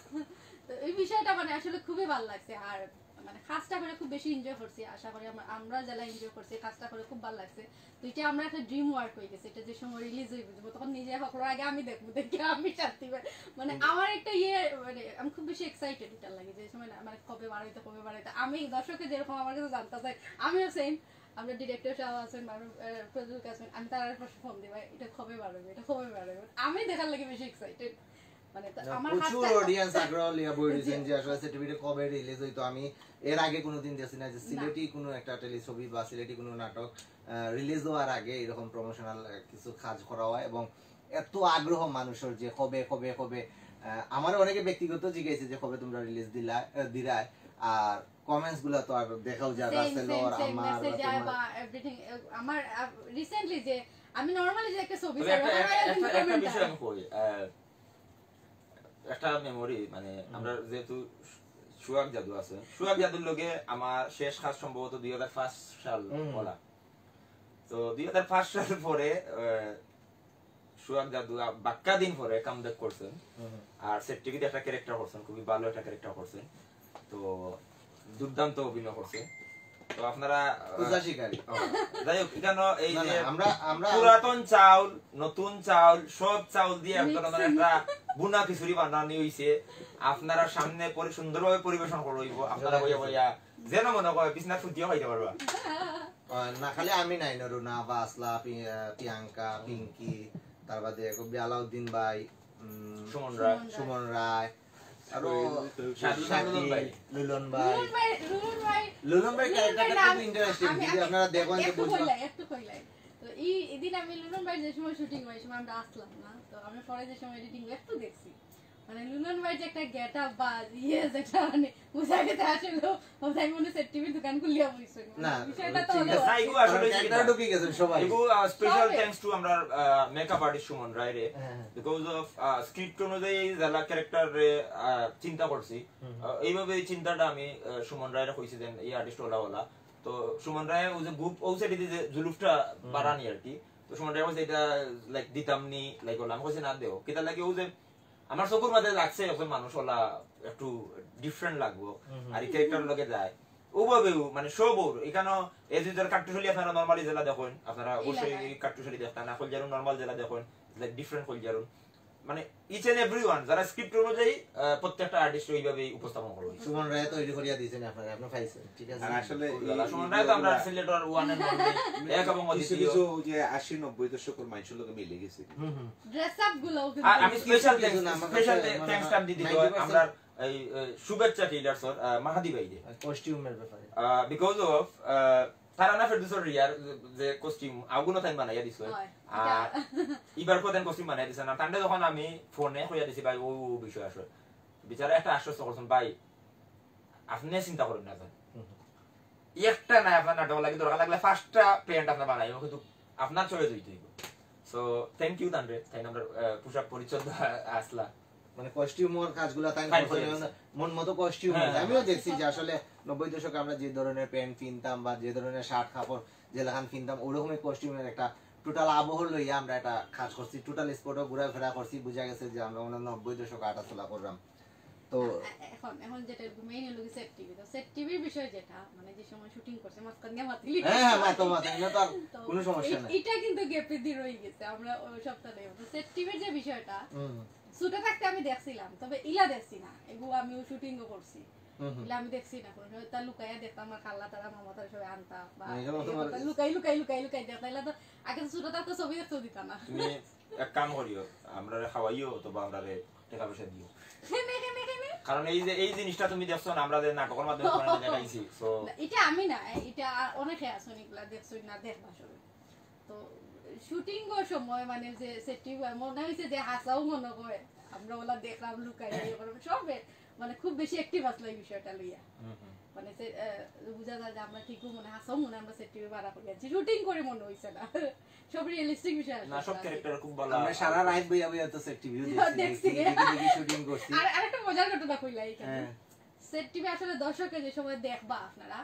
তো এই বিষয়টা মানে আসলে খুবই ভালো লাগছে, আর মানে কাজটা করে খুব বেশি এনজয় করছি। আশা করি আমরা, আমরা যারা এনজয় করছি কাজটা করে খুব ভালো লাগছে। তো এটা আমরা একটা ড্রিম ওয়ার্ক হয়ে গেছে, এটা যে সময় রিলিজ হইব তখন নিজে হকলের আগে আমি দেখবো, দেখে আমি শান্তি পাই। মানে আমার একটা ইয়ে, মানে আমি খুব বেশি এক্সাইটেড এটার লাগি, যে সময় না, মানে কবে বার হইতে, কবে বার হইতে। আমি দর্শকে যেরকম আমার কাছে জানতে চাই, আমিও সেম। আমরা ডিরেক্টর সাহেব আছেন, আমরা প্রযোজক আছেন, আমি তার পাশে ফোন দিই, "ভাই, এটা কবে বার হবে, এটা কবে বার হবে?" আমি দেখার লাগি বেশি এক্সাইটেড। মানে তো না, আমার প্রচুর হাতটা অডিয়েন্স আগ্রহ লিয়া বই রয়েছেন যে আসলে সেট টিভিতে কবে রিলিজ হইতো। আমি এর আগে কোনোদিন দেখছি না যে সিলেটি কোনো একটা টেলিছবি বা সিলেটি কোনো নাটক রিলিজ হওয়ার আগে এরকম প্রমোশনাল কিছু কাজ করা হয়, এবং এত আগ্রহ মানুষের যে কবে কবে কবে। আহ, আমার অনেকে ব্যক্তিগত জিজ্ঞাসা যে কবে তোমরা রিলিজ দিলা, আহ, দিরায়, আর কমেন্টস গুলা তো আর দেখাও যায়, সেম রাসেলর, সেম আমার বা মেসেজ যায় তোমার। বা এভরিথিং। আমার রিসেন্টলি যে আমি নরমালি যে একটা ছবি তবে ছাড়ি, একটা ওখানে একটা- কিন্তু একটা- একটা কমেন্ট বিষয় হয়। আমি কই, আহ, একটা মেমোরি, মানে আমরা যেহেতু সুহাগ জাদু আছে, সুহাগ জাদুর লগে আমার শেষ কাজ সম্ভবত দুই হাজার পাঁচ সাল হুম। বলা। তো দুই হাজার পাঁচ সাল পরে আহ, সুহাগ জাদু আ- বাক্কা দিন পরে কাম ব্যাক করছেন। আর সেট টিভিতে একটা ক্যারেক্টার করছেন, খুবই ভালো একটা ক্যারেক্টার করছেন। তো দুর্দান্ত অভিনয় করছে। তো আপনারা আহ, পূজা শিকারী। আহ, যাই হোক, এখানে এই না, যে না, আমরা আমরা পুরাতন চাউল, নতুন চাউল, সব চাউল দিয়ে এক ধরনের একটা বুনা খিচুড়ি বানানি হইছে। আপনারা সামনে পরি সুন্দরভাবে পরিবেশন করা হইব। আপনারা বইয়া বইয়া যেন মনে করে বিছনা ফুটিয়ে খাইতে পারবা। আহ, না, খালি আমি নাই, না, রুনা বা আসলা, পি- আহ, প্রিয়াঙ্কা, পিঙ্কি, তার বাদে বিয়ালাউদ্দিন ভাই, উম, সুমন রায়। সুমন রায়, আরো শাকিল, শাকিল, লুলন ভাই। লুলন ভাই। লুলন ভাই, লুলন ভাই, লুলন ভাই লুলন ক্যারেক্টারটা ভাই খুব না, ইন্টারেস্টিং, আমি- যদি আপনারা দেখেন তো একটু বুঝবেন। কইলাই, একটু কইলাই। তো এই এদিন আমি লুলন ভাই যে সময় শুটিং হয়, সময় আমরা আসলাম না, তো আমি পরে যে সময় এডিটিং একটু দেখছি, মানে লুলন ভাই যে একটা গেট আপ বা ইয়েস একটা মানে বুঝা গেছে আসলে ও তাই মনে সেট টিভির দোকান খুলিয়া বইছে। না, বিষয়টা তো ঠিক হলো আছে। না, এগুলো আসলে কারণ ক্যারেক্টার ঢুকে গেছেন সবাই। এগুলো স্পেশাল সবাই। থ্যাঙ্কস টু আমরা মেকআপ আর্টিস্ট সুমন রায় রে। হ্যাঁ, হ্যাঁ। বিকজ অফ স্ক্রিপ্ট অনুযায়ী যারা ক্যারেক্টার রে আহ, চিন্তা করছি, আহ, এইভাবে এই চিন্তাটা আমি আহ, সুমন রায়রে কইছি যে এই আর্টিস্ট ওলা ওলা। তো সুমন রায় ওই যে গ্রুপ ও সেটি যে জুলুফটা বাড়ানি আর কি। তো সুমন রায় কইছে এটা লাইক দিতাম নি, লাইক ওলা। আমি কইছি না দেও। কিতা লাগে ও যে আমার চকুর মাঝে লাগছে একজন মানুষ ওলা একটু ডিফারেন্ট লাগবো। আর এই ক্যারেক্টার লগে যায়। ওভাবেও মানে সব ওর এখানে এজ ইউজুয়াল কাট্টুশালী আপনারা নরমালি যেলা দেখেন, আপনারা অবশ্যই এই কাট্টুশালী দেখতেন, না কলজারুন নরমাল যেলা দেখেন, লাইক ডিফারেন্ট কলজারুন। মানে ইচ এন্ড এভরিওয়ান যারা স্ক্রিপ্ট অনুযায়ী আহ, প্রত্যেকটা আর্টিস্ট ওইভাবেই উপস্থাপন করা হয়েছে। সুমন রায় তৈরি করিয়া দিয়েছেন আপনারা, আপনি পাইছেন, ঠিক আছে? আর আসলে এই- দাদা সুমন রায় তো আমরা সিলেটর ওয়ান এন্ড অনলি এক এবং কিছু অদ্বিতীয়। কিছু যে আশি নব্বই দশকের মানুষের লগে মিলে গেছে। হুম, হুম। ড্রেস আপ গুলো আর আমি স্পেশাল থ্যাঙ্কস, কিছু না, আমার স্পেশাল কাছে মনে থ্যাঙ্কস হয় আমি দিতে ninety হয় percent আমরা এই আহ, শুভেচ্ছা টেইলার্সর আহ, মাহাদি ভাইরে। কস্টিউমের ব্যাপারে। বিকজ অফ তারানা ফেরদৌসর রিয়ার যে কস্টিউম আগুনো তাইন বানাইয়া দিছে। হয়, আর ইবার প্রধান কস্টিউম বানাই দিছে না, তান্ডে যখন আমি ফোনে কইয়া দিছি ভাই ও ও বিষয় আসলে বিচারা একটা আশ্বস্ত করছেন ভাই, আপনি চিন্তা করেন না স্যার, একটা না আপনার নাটক লাগে দরকার লাগলে পাঁচটা প্যান্ট আপনার বানাইব, কিন্তু আপনার চয়েস হইতে হইব। সো থ্যাংক ইউ তানরে, তাই আমরা আহ, পোশাক পরিচ্ছদ আসলা। মানে কস্টিউমর কাজগুলা তাই তাই করছেন, করে এবং দিছে। মন মতো কস্টিউম হ্যাঁ, হয়েছে। হ্যাঁ। আমিও দেখছি যে আসলে নব্বই দশকে আমরা যে ধরনের প্যান্ট কিনতাম বা যে ধরনের শার্ট কাপড় যে লাখান কিনতাম, ওরকমই কস্টিউমের একটা টোটাল আবহ লইয়া আমরা একটা কাজ করছি, টোটাল স্পটও ঘোরাফেরা করছি, বুঝা গেছে যে আমরা মনে হয় নব্বই দশক আটা চলা করলাম। তো এ- এখন এখন যেটা মেইন হলো সেট টিভি। তো সেট টিভির বিষয়ে যেটা মানে যে সময় শুটিং করছে মাঝখান দিয়ে মাতিলি হ্যাঁ, হ্যাঁ, মাতো, মাতো, এটা তো আর তো কোনো সমস্যা এ- নাই। এটা কিন্তু গ্যাপে দিয়ে রয়ে গেছে। আমরা ওই সপ্তাহে তো সেট টিভির যে বিষয়টা হুম। ছোট থাকতে আমি দেখছিলাম, তবে ইলা দেখছি না, এগুলো আমিও শুটিংও করছি। হুম, হুম। ইলা আমি দেখছি না কোনো সময়, তা লুকাইয়া দেখতাম, আমার খালা তারা মামা তারা সবাই আনতা বা না, এগুলো তো এগুলো মানে লুকাই লুকাই লুকাই লুকাই দেখতাম। ইলা তো আগে তো ছোট থাকতে ছবি দেখতেও দিতা না। তুমি এক কাম করিও, আমরারে খাওয়াইও অথবা আমরারে টাকা পয়সা দিও। কেনে, কেনে, কেনে? কারণ এই যে এই জিনিসটা তুমি দেখছো না, আমরা যে নাটকের মাধ্যমে তোমার দেখাইছি, সো না, এটা আমি না, এটা অনেকে আছেন এগুলা দেখছই না, দেখবা সবে। তো শুটিং এর সময় মানে যে সেট টিভি মনে হয়েছে যে হাসাও মনে হয় আমরা ওলা দেখলাম লুকাই ইয়ে করে সবে মানে খুব বেশি অ্যাক্টিভ আসলো এই বিষয়টা লইয়া। মানে সে আহ, বুঝা যায় যে আমরা ঠিকও মনে হাসাও মনে আমরা সেট টিভি ভাড়া করি আছি, শুটিং করে মনে হইছে না। সব রিয়েলিস্টিক বিষয় আসলে না সব আছে। ক্যারেক্টার খুব ভালো। আমরা সারা রাত বইয়া বইয়া তো সেট টিভিও দেখছি, দেখছি, হ্যাঁ। দেখি দেখি শুটিং করছি। আর আরেকটা মজার ঘটনা কইলা এখানে। হ্যাঁ। সেট টিভি আসলে দর্শকে যে সময় দেখবা আপনারা,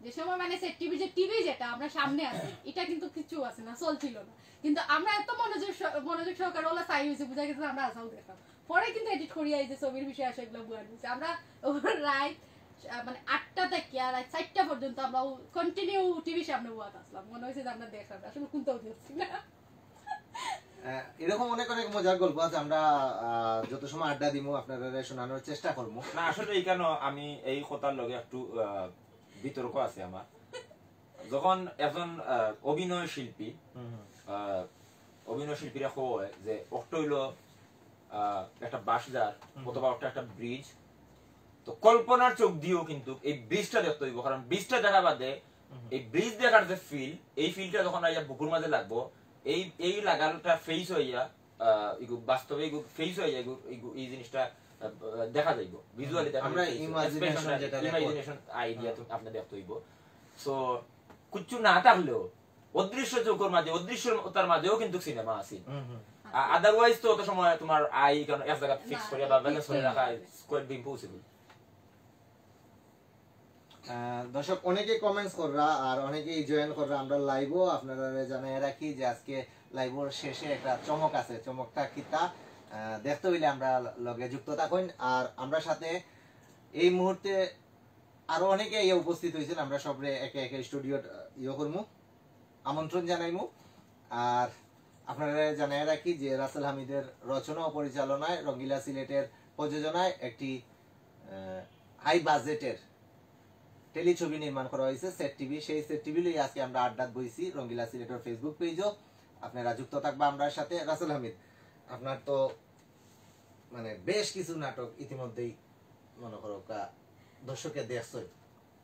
যে সময় মানে সেট টিভি যে টিভি যেটা আমরা সামনে আছে, এটা কিন্তু কিছু আছে না, চলছিল না, কিন্তু আমরা এত মনোযোগ সহ- মনোযোগ সহকারে ওলা চাই হয়েছে, বুঝা গেছে যে আমরা আসাও দেখলাম। পরে কিন্তু এডিট করিয়া এই যে ছবির বিষয়ে আসে এগুলো বুয়া নিচ্ছে। আমরা ওর রাত আহ, মানে আটটা থেকে আর রাত চারটা পর্যন্ত আমরা কন্টিনিউ টিভির সামনে বুয়াত আসলাম, মনে হয়েছে যে আমরা দেখলাম আসলে কোনটাও দেখছি না। আহ, এরকম অনেক অনেক মজার গল্প আছে, আমরা আহ, যত সময় আড্ডা দিমু আপনারা শোনানোর চেষ্টা করবো। না আসলে এখানে আমি এই কথার লগে একটু আহ, বিতর্ক আছে আমার। যখন একজন আহ, অভিনয় শিল্পী আহ, অভিনয় শিল্পীরা কয় যে অক্ট হইল আহ, একটা বাঁশঝাড় অথবা অক্ট একটা ব্রিজ, তো কল্পনার চোখ দিয়েও কিন্তু এই ব্রিজটা দেখতে হইব, কারণ ব্রিজটা দেখা বাদে এই ব্রিজ দেখার যে ফিল, এই ফিলটা যখন আইয়া বুকুর মাঝে লাগবো, এই এই লাগালটা ফেস হইয়া আহ, এগু বাস্তবে এগু ফেস হইয়া এগু এগু এই জিনিসটা আহ, দেখা যাইব, ভিজুয়ালি দেখা আমরা যাইব, ইমাজিনেশন এক্সপ্রেশন, যেটা ইমাজিনেশন আইডিয়া আপনি দেখতে হইব। সো কিচ্ছু না থাকলেও অদৃশ্য চোখের মাঝে, অদৃশ্যতার মাঝেও কিন্তু সিনেমা আছে। হুম, হুম। আদারওয়াইজ তো অত সময় তোমার আই কারণ এক জায়গা ফিক্স না, করে বা ব্যালেন্স ঠিক করে নেই। রাখা ইজ কোয়াইট ইম্পসিবল। আহ, দর্শক, অনেকে কমেন্টস কররা আর অনেকেই জয়েন কররা আমরা লাইভও। আপনারা জানাই রাখি যে আজকে লাইভর শেষে একটা চমক আছে। চমকটা কিতা, আহ, দেখতে হইলে আমরা লগে যুক্ত থাকুন। আর আমরা সাথে এই মুহূর্তে আরো অনেকে এই উপস্থিত হয়েছেন। আমরা সবরে একে একে স্টুডিও ইয়ে করমু, আমন্ত্রণ জানাইমু। আর আপনারা জানাই রাখি যে রাসেল হামিদের রচনা ও পরিচালনায় রঙ্গিলা সিলেটের প্রযোজনায় একটি হাই বাজেটের টেলিছবি নির্মাণ করা হয়েছে সেট টিভি। সেই সেট টিভি লই আজকে আমরা আড্ডাত বইছি রঙ্গিলা সিলেটের ফেসবুক পেজও। আপনারা যুক্ত থাকবা আমরার সাথে। রাসেল হামিদ, আপনার তো মানে বেশ কিছু নাটক ইতিমধ্যেই মনে করো কা-, দর্শকে দেখছই।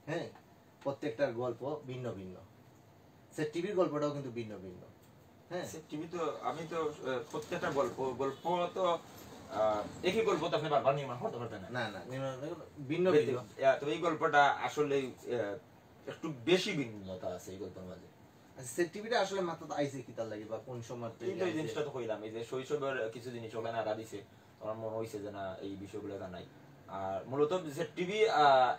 হ্যাঁ, প্রত্যেকটার গল্প ভিন্ন ভিন্ন। সেট টিভির গল্পটাও কিন্তু ভিন্ন ভিন্ন। হ্যাঁ। সেট টিভি তো আমি তো আহ, প্রত্যেকটা গল্প গল্প তো আহ, একই গল্প তো আপনি বারবার নির্মাণ করতে পারবেন না। না, না, নির্মাণ করতে গেলে ভিন্ন ব্যক্তি- ভিন্ন। আহ, তো এই গল্পটা আসলে আহ, একটু বেশি ভিন্নতা আছে এই গল্পের মাঝে। আচ্ছা, সেট টিভিটা আসলে মাথাত আইছে কিতার লাগি বা কোন সময় এই তো এই জিনিসটা তো কইলাম, এই যে শৈশবের কিছু জিনিস ওখানে আঘাত দিছে, আমার মনে হইছে যে না এই বিষয়গুলো জানাই। আর মূলত সেট টিভি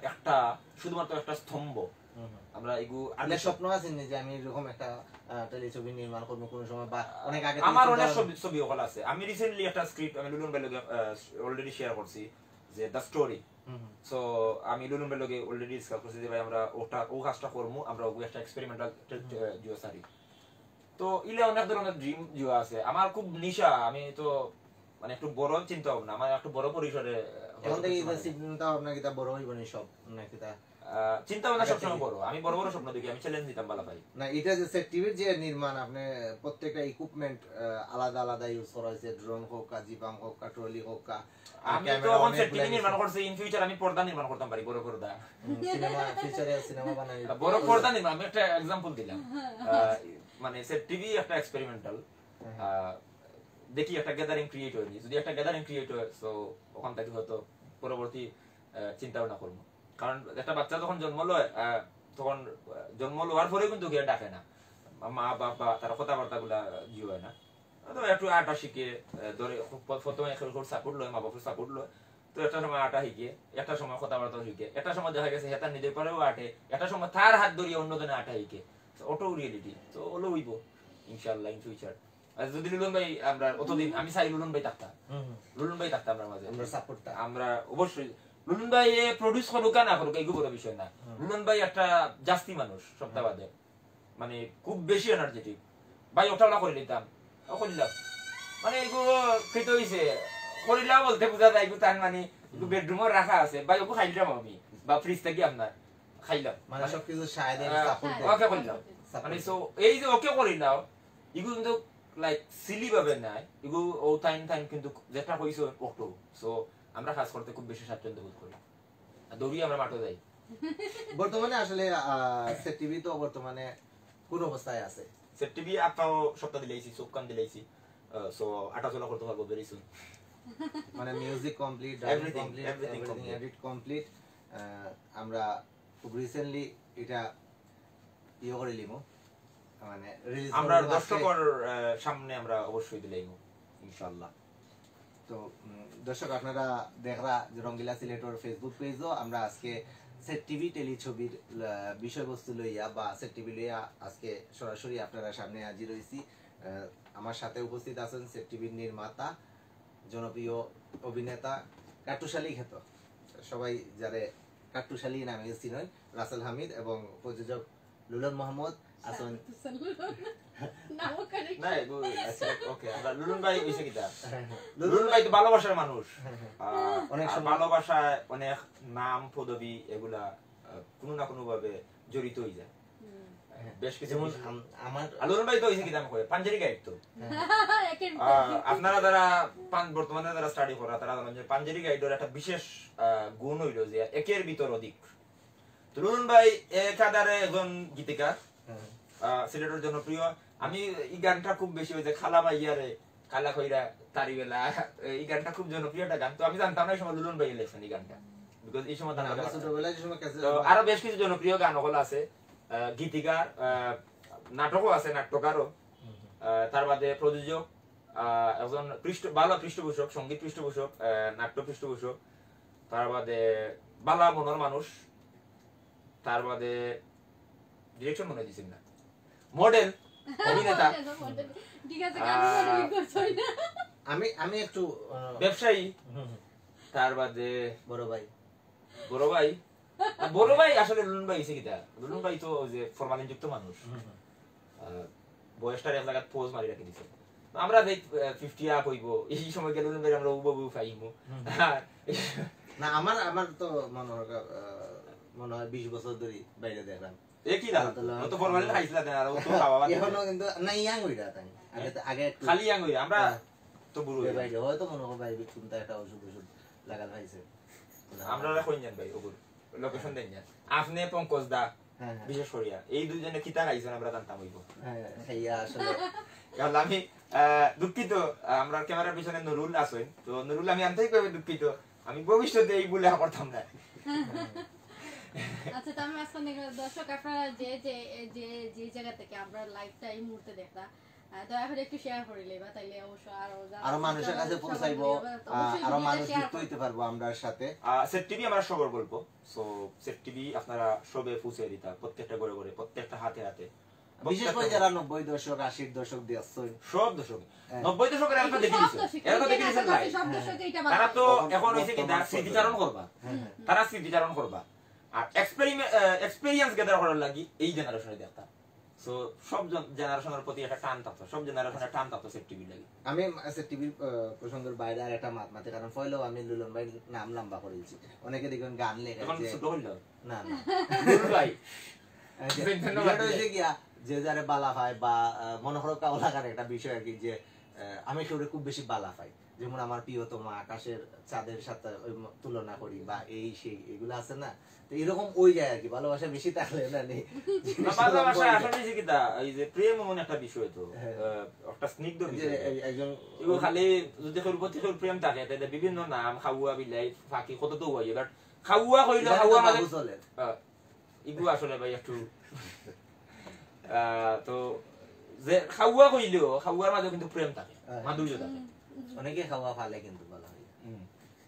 একটা শুধুমাত্র একটা স্তম্ভ। হুম, হুম। আমরা এগু আর আপনার স্বপ্ন আছে নি যে আমি এরকম একটা আহ, টেলিছবি নির্মাণ করবো কোনো সময় বা অনেক আগে থেকে আমার চিন্তা অনেক ভাবনা- ছবি ছবি ওখানে আছে। আমি রিসেন্টলি একটা স্ক্রিপ্ট আমি লুলুন ভাইয়ের লগে অলরেডি শেয়ার করছি, যে দ্য স্টোরি। হুম, হুম। সো আমি লুলুন ভাইয়ের লগে অলরেডি ডিসকাস করছি যে ভাই আমরা ওটা ও কাজটা করবো, আমরা ওগু একটা এক্সপেরিমেন্টাল জুয়া সারি। তো ইলে অনেক ধরনের ড্রিম জুয়া আছে। আমার খুব নিশা, আমি তো মানে একটু বড় চিন্তা ভাবনা, আমার একটু বড় পরিসরে আহ, এখন থেকে কিছু মানে। চিন্তা ভাবনা কিতা বড় হইব নি সব না কিতা? আহ, চিন্তা ভাবনা সবসময় বড়, আমি বড় বড় স্বপ্ন দেখি, আমি চ্যালেঞ্জ নিতাম বালা ভাই। না, এটা যে সেট টিভির যে নির্মাণ, আপনি প্রত্যেকটা ইকুইপমেন্ট আলাদা আলাদা ইউজ করা হয়েছে, ড্রোন হোক, কা জিপাম হোক, কা ট্রলি হোক, কা আমি তো এখন সেট টিভি নির্মাণ করছি, ইন ফিউচার আমি পর্দা নির্মাণ করতাম পারি, বড় পর্দা। সিনেমা ফিউচারে সিনেমা বানাই। বড় পর্দা নির্মাণ, আমি একটা এক্সাম্পল দিলাম। আহ, মানে সেট টিভি একটা এক্সপেরিমেন্টাল, দেখি একটা গ্যাদারিং ক্রিয়েট হয়নি, যদি একটা গ্যাদারিং ক্রিয়েট হয় তো ওখান থেকে হয়তো পরবর্তী আহ, চিন্তা ভাবনা করবো। কারণ একটা বাচ্চা যখন জন্ম লয় আহ, তখন আহ, জন্ম লওয়ার পরে কিন্তু কেউ ডাকে না, মা বাবা তারা কথাবার্তা গুলা জি হয় না। তো একটু আটা শিখে আহ, ধরে প- প্রথমে সাপোর্ট লয়, মা বাবার সাপোর্ট লয়। তো একটা সময় আটা শিখে, একটা সময় কথাবার্তা শিখে, একটা সময় দেখা গেছে হেতার নিজের পরেও আটে, একটা সময় তার হাত ধরিয়ে অন্যজনে আটা শিখে। অটো রিয়েলিটি তো ওলো হইব ইনশাআল্লাহ ইন ফিউচার। আর যদি লুলুন ভাই আমরা অতদিন আমি চাই লুলুন ভাই থাকতাম, হুম, হুম। লুলুন ভাই থাকতাম আমার মাঝে। আমরা সাপোর্টটা আমরা অবশ্যই লুলুন ভাই এ প্রডিউস করুক আর না করুক, এইগুলো বড় বিষয় না। লুলুন ভাই একটা জাস্তি মানুষ, সপ্তাহ বাদে মানে খুব বেশি এনার্জেটিক। ভাই ওটা ওটা করে নিতাম, ও করিলাম। মানে এগুলো খেতে হইছে, করিলাম বলতে বুঝা যায় এগুলো তার মানে একটু বেডরুমও রাখা আছে, ভাই ওকে খাইলাম আমি বা ফ্রিজ থেকে আপনার খাইলাম। মানে সবকিছু সাইডে আহ, সাপোর্ট ওকে করিলাম। মানে সো এই যে ওকে করিলাম, এগুলো কিন্তু লাইক সিলি ভাবে নাই, এগুলো ও টাইম টাইম কিন্তু যেটা হইছে ওটো। সো আমরা কাজ করতে খুব বেশি স্বাচ্ছন্দ্য বোধ করি, আর দৌড়িয়ে আমরা মাঠে যাই। বর্তমানে আসলে সেট টিভি তো বর্তমানে কোন অবস্থায় আছে? সেট টিভি আপাও সপ্তাহ দিলাইছি, চোখ কান দিলাইছি। সো আটা চলা করতে পারবো ভেরি সুন। মানে music complete, Everything, complete, everything complete. Edit complete. আমরা খুব রিসেন্টলি এটা ইয়ে করে নিব, মানে রিলিজ আমরা দর্শকর আহ, সামনে আমরা অবশ্যই দিলাইমু ইনশাআল্লাহ। তো উম, দর্শক, আপনারা দেখরা যে রঙ্গিলা সিলেটর ফেসবুক পেজও আমরা আজকে সেট টিভি টেলি ছবির আহ, বিষয়বস্তু লইয়া বা সেট টিভি লইয়া আজকে সরাসরি আপনারা সামনে হাজির হইছি। আহ, আমার সাথে উপস্থিত আছেন সেট টিভির নির্মাতা, জনপ্রিয় অভিনেতা, কাট্টুশালী খ্যাত, সবাই যারে কাট্টুশালী নামে চিনই, রাসেল হামিদ এবং প্রযোজক লুলন মোহাম্মদ আছেন। নামও কারেক্ট। না এগু আচ্ছা, ওকে। আমরা লুলুন ভাই হইছে কিতা? হ্যাঁ, হ্যাঁ। লুলুন ভাই তো ভালোবাসার মানুষ। আহ, অনেক আর সময়- ভালোবাসায় অনেক নাম পদবি এগুলা আহ, কোনো না কোনো ভাবে জড়িত হয়ে যায়। বেশ কিছু যেমন কিছু- আম- আমার আর লুলুন ভাই তো হইছে কিতা আমি কই পাঞ্জারি গাইড তো। একের আহ, আপনারা যারা পান- বর্তমানে যারা স্টাডি করা তারা জানেন যে পাঞ্জারি গাইডর একটা বিশেষ আহ, গুণ হইল যে একের ভিতর অধিক। তো লুলুন ভাই একাধারে একজন গীতিকার, আহ, সিলেটের জনপ্রিয়। আমি এই গানটা খুব বেশি ওই যে খালা মাইয়া রে, আলা কইরা তারি বেলা, এই গানটা খুব জনপ্রিয় একটা গান। তো আমি জানতাম না এই সময় লুলন ভাই লেখছেন এই গানটা, বিকজ এই সময় তার আমরা কথা ছোটবেলায় যে সময় ক্যাসেট তো আরো বেশ কিছু জনপ্রিয় গান হল আছে। আহ, গীতিকার, আহ, নাটকও আছে, নাট্যকারও। আহ, তার বাদে প্রযোজক, আহ, একজন পৃষ্ঠ ভালো পৃষ্ঠপোষক, সঙ্গীত পৃষ্ঠপোষক, আহ, নাট্য পৃষ্ঠপোষক। তার বাদে বালা মনর মানুষ। তার বাদে ডিরেকশন মনে দিছেন না, মডেল, অভিনেতা। ঠিক আছে, গান মনে করছই না। আমি আমি একটু আহ, ব্যবসায়ী। হুম, হুম, তার বাদে বড় ভাই। বড় ভাই। বড় ভাই আসলে লুলন ভাই হইছে কিতা? লুলন ভাই তো ওই যে ফরমালিন যুক্ত মানুষ। হুম, হুম। আহ, বয়সটার এক জায়গাত পোজ মারি রাখি দিছে। আমরা যে ফিফটি আপ হইব, এই সময় গেলে লুলন ভাই আমরা উবু উবু পাইমু। আর না, আমার আমার তো মনে হয় আহ, মনে হয় বিশ বছর ধরে বাইরে দেখলাম। এ কি দাম? ও তো ফরমালিন খাইছিলা দেন, আর ও তো খাওয়া বাদ দিছে। এখনো কিন্তু না, ইয়াং হইরা তাই। আগে তো- আগে একটু খালি ইয়াং হইরা, আমরা হ্যাঁ। তো বুড়ো হইলাম। বাইরে হয়তো মনে হয় ভাই কোনটা একটা ওষুধ ওষুধ লাগাল পাইছে। আমরা কই যান ভাই ওগুর লোকেশন দেন যান। আপনি পঙ্কজ দা, হ্যাঁ, হ্যাঁ। বিশেষ করিয়া এই দুইজনে কিতা খাইছেন আমরা জানতাম হইব। হ্যাঁ, খাইয়া আসলে কারণ আমি আহ, দুঃখিত, আমরা ক্যামেরার পিছনে নুরুল আছেন, তো নুরুল আমি আন্তরিকভাবে দুঃখিত, আমি ভবিষ্যতে এই ভুল আর করতাম না। আচ্ছা, তো আমি আজকে দেখলাম, দর্শক আপনারা যে যে যে যে জায়গা থেকে আমরা লাইভটা এই মুহূর্তে দেখরা, আহ, দয়া করে একটু শেয়ার করে লেবা, তাইলে অবশ্য আরো যারা আরো মানুষের কাছে সবাই পৌঁছাইবো। মিলে তো আহ, অবশ্যই আরো ভিডিওটা মানুষ শেয়ার যুক্ত করবেন। হইতে পারবো আমরার সাথে। সেট টিভি আমার সবর গল্প। সো সেট টিভি আপনারা সবে পৌঁছে দিতা, প্রত্যেকটা ঘরে ঘরে, প্রত্যেকটা হাতে হাতে, বিশেষ করে যারা নব্বই দশক, আশির দশক দেখছেন, সব দশক, হ্যাঁ। নব্বই দশক এরা তো সব দেখে দিছে, দর্শক, এরা তো এই দেখে দিছে এলাকার লাইভ। সব দর্শক এইটা তারা তো বর্তমান এখন হইছে কি, বর্তমান স্মৃতিচারণ করবা, হ্যাঁ, হ্যাঁ। তারা স্মৃতিচারণ করবা। আর এক্সপেরিয়েন্স গ্যাদার করার লাগি এই জেনারেশনে দেখতা। সো সব জেনারেশনের প্রতি একটা টান থাকতো, সব জেনারেশনের টান থাকতো সেট টিভি লাগি। আমি আচ্ছা টিভির প্রসঙ্গের বাইরে আর একটা মাত মাতে, কারণ পয়লাও আমি লুলন ভাই নাম লম্বা করে দিচ্ছি। অনেকে দেখবেন গান লেখে এখন যে ছোট হইল না না নুরুল ভাই। আচ্ছা, ধন্যবাদ বিষয়টা ভাই। হইছে গিয়া যে যারে বালা পায় বা আহ, মনে করো কাউ লাগার একটা বিষয় আর কি, যে আহ, আমি কেউরে খুব বেশি বালা পাই, যেমন আমার প্রিয়তমা আকাশের চাঁদের সাথে ওই ম- তুলনা করি বা এই সেই এগুলো আছে না, তো এরকম ওই যায় আর কি, ভালোবাসা বেশি থাকলে না নেই। না, ভালোবাসা আসলে যে কিতা, এই যে প্রেম এমন একটা বিষয় তো, হ্যাঁ। আহ, একটা স্নিগ্ধ যে বিষয়। এই একজন এগুলো খালি যদি কেউর প্রতি কেউর প্রেম থাকে, তাহলে বিভিন্ন নাম, খাওয়া, বিলাই, ফাঁকি, কত তো হইয়ে, বাট খাওয়া কইলে ইদানিং খাওয়া তো মানে বাবু চলে। আহ, ইগু আসলে ভাই একটু আহ, তো যে খাওয়া কইলেও খাওয়ার মাঝে কিন্তু প্রেম থাকে, হ্যাঁ। মাধুর্য থাকে। অনেকে খাওয়া ফালে কিন্তু বলা হয়। হুম।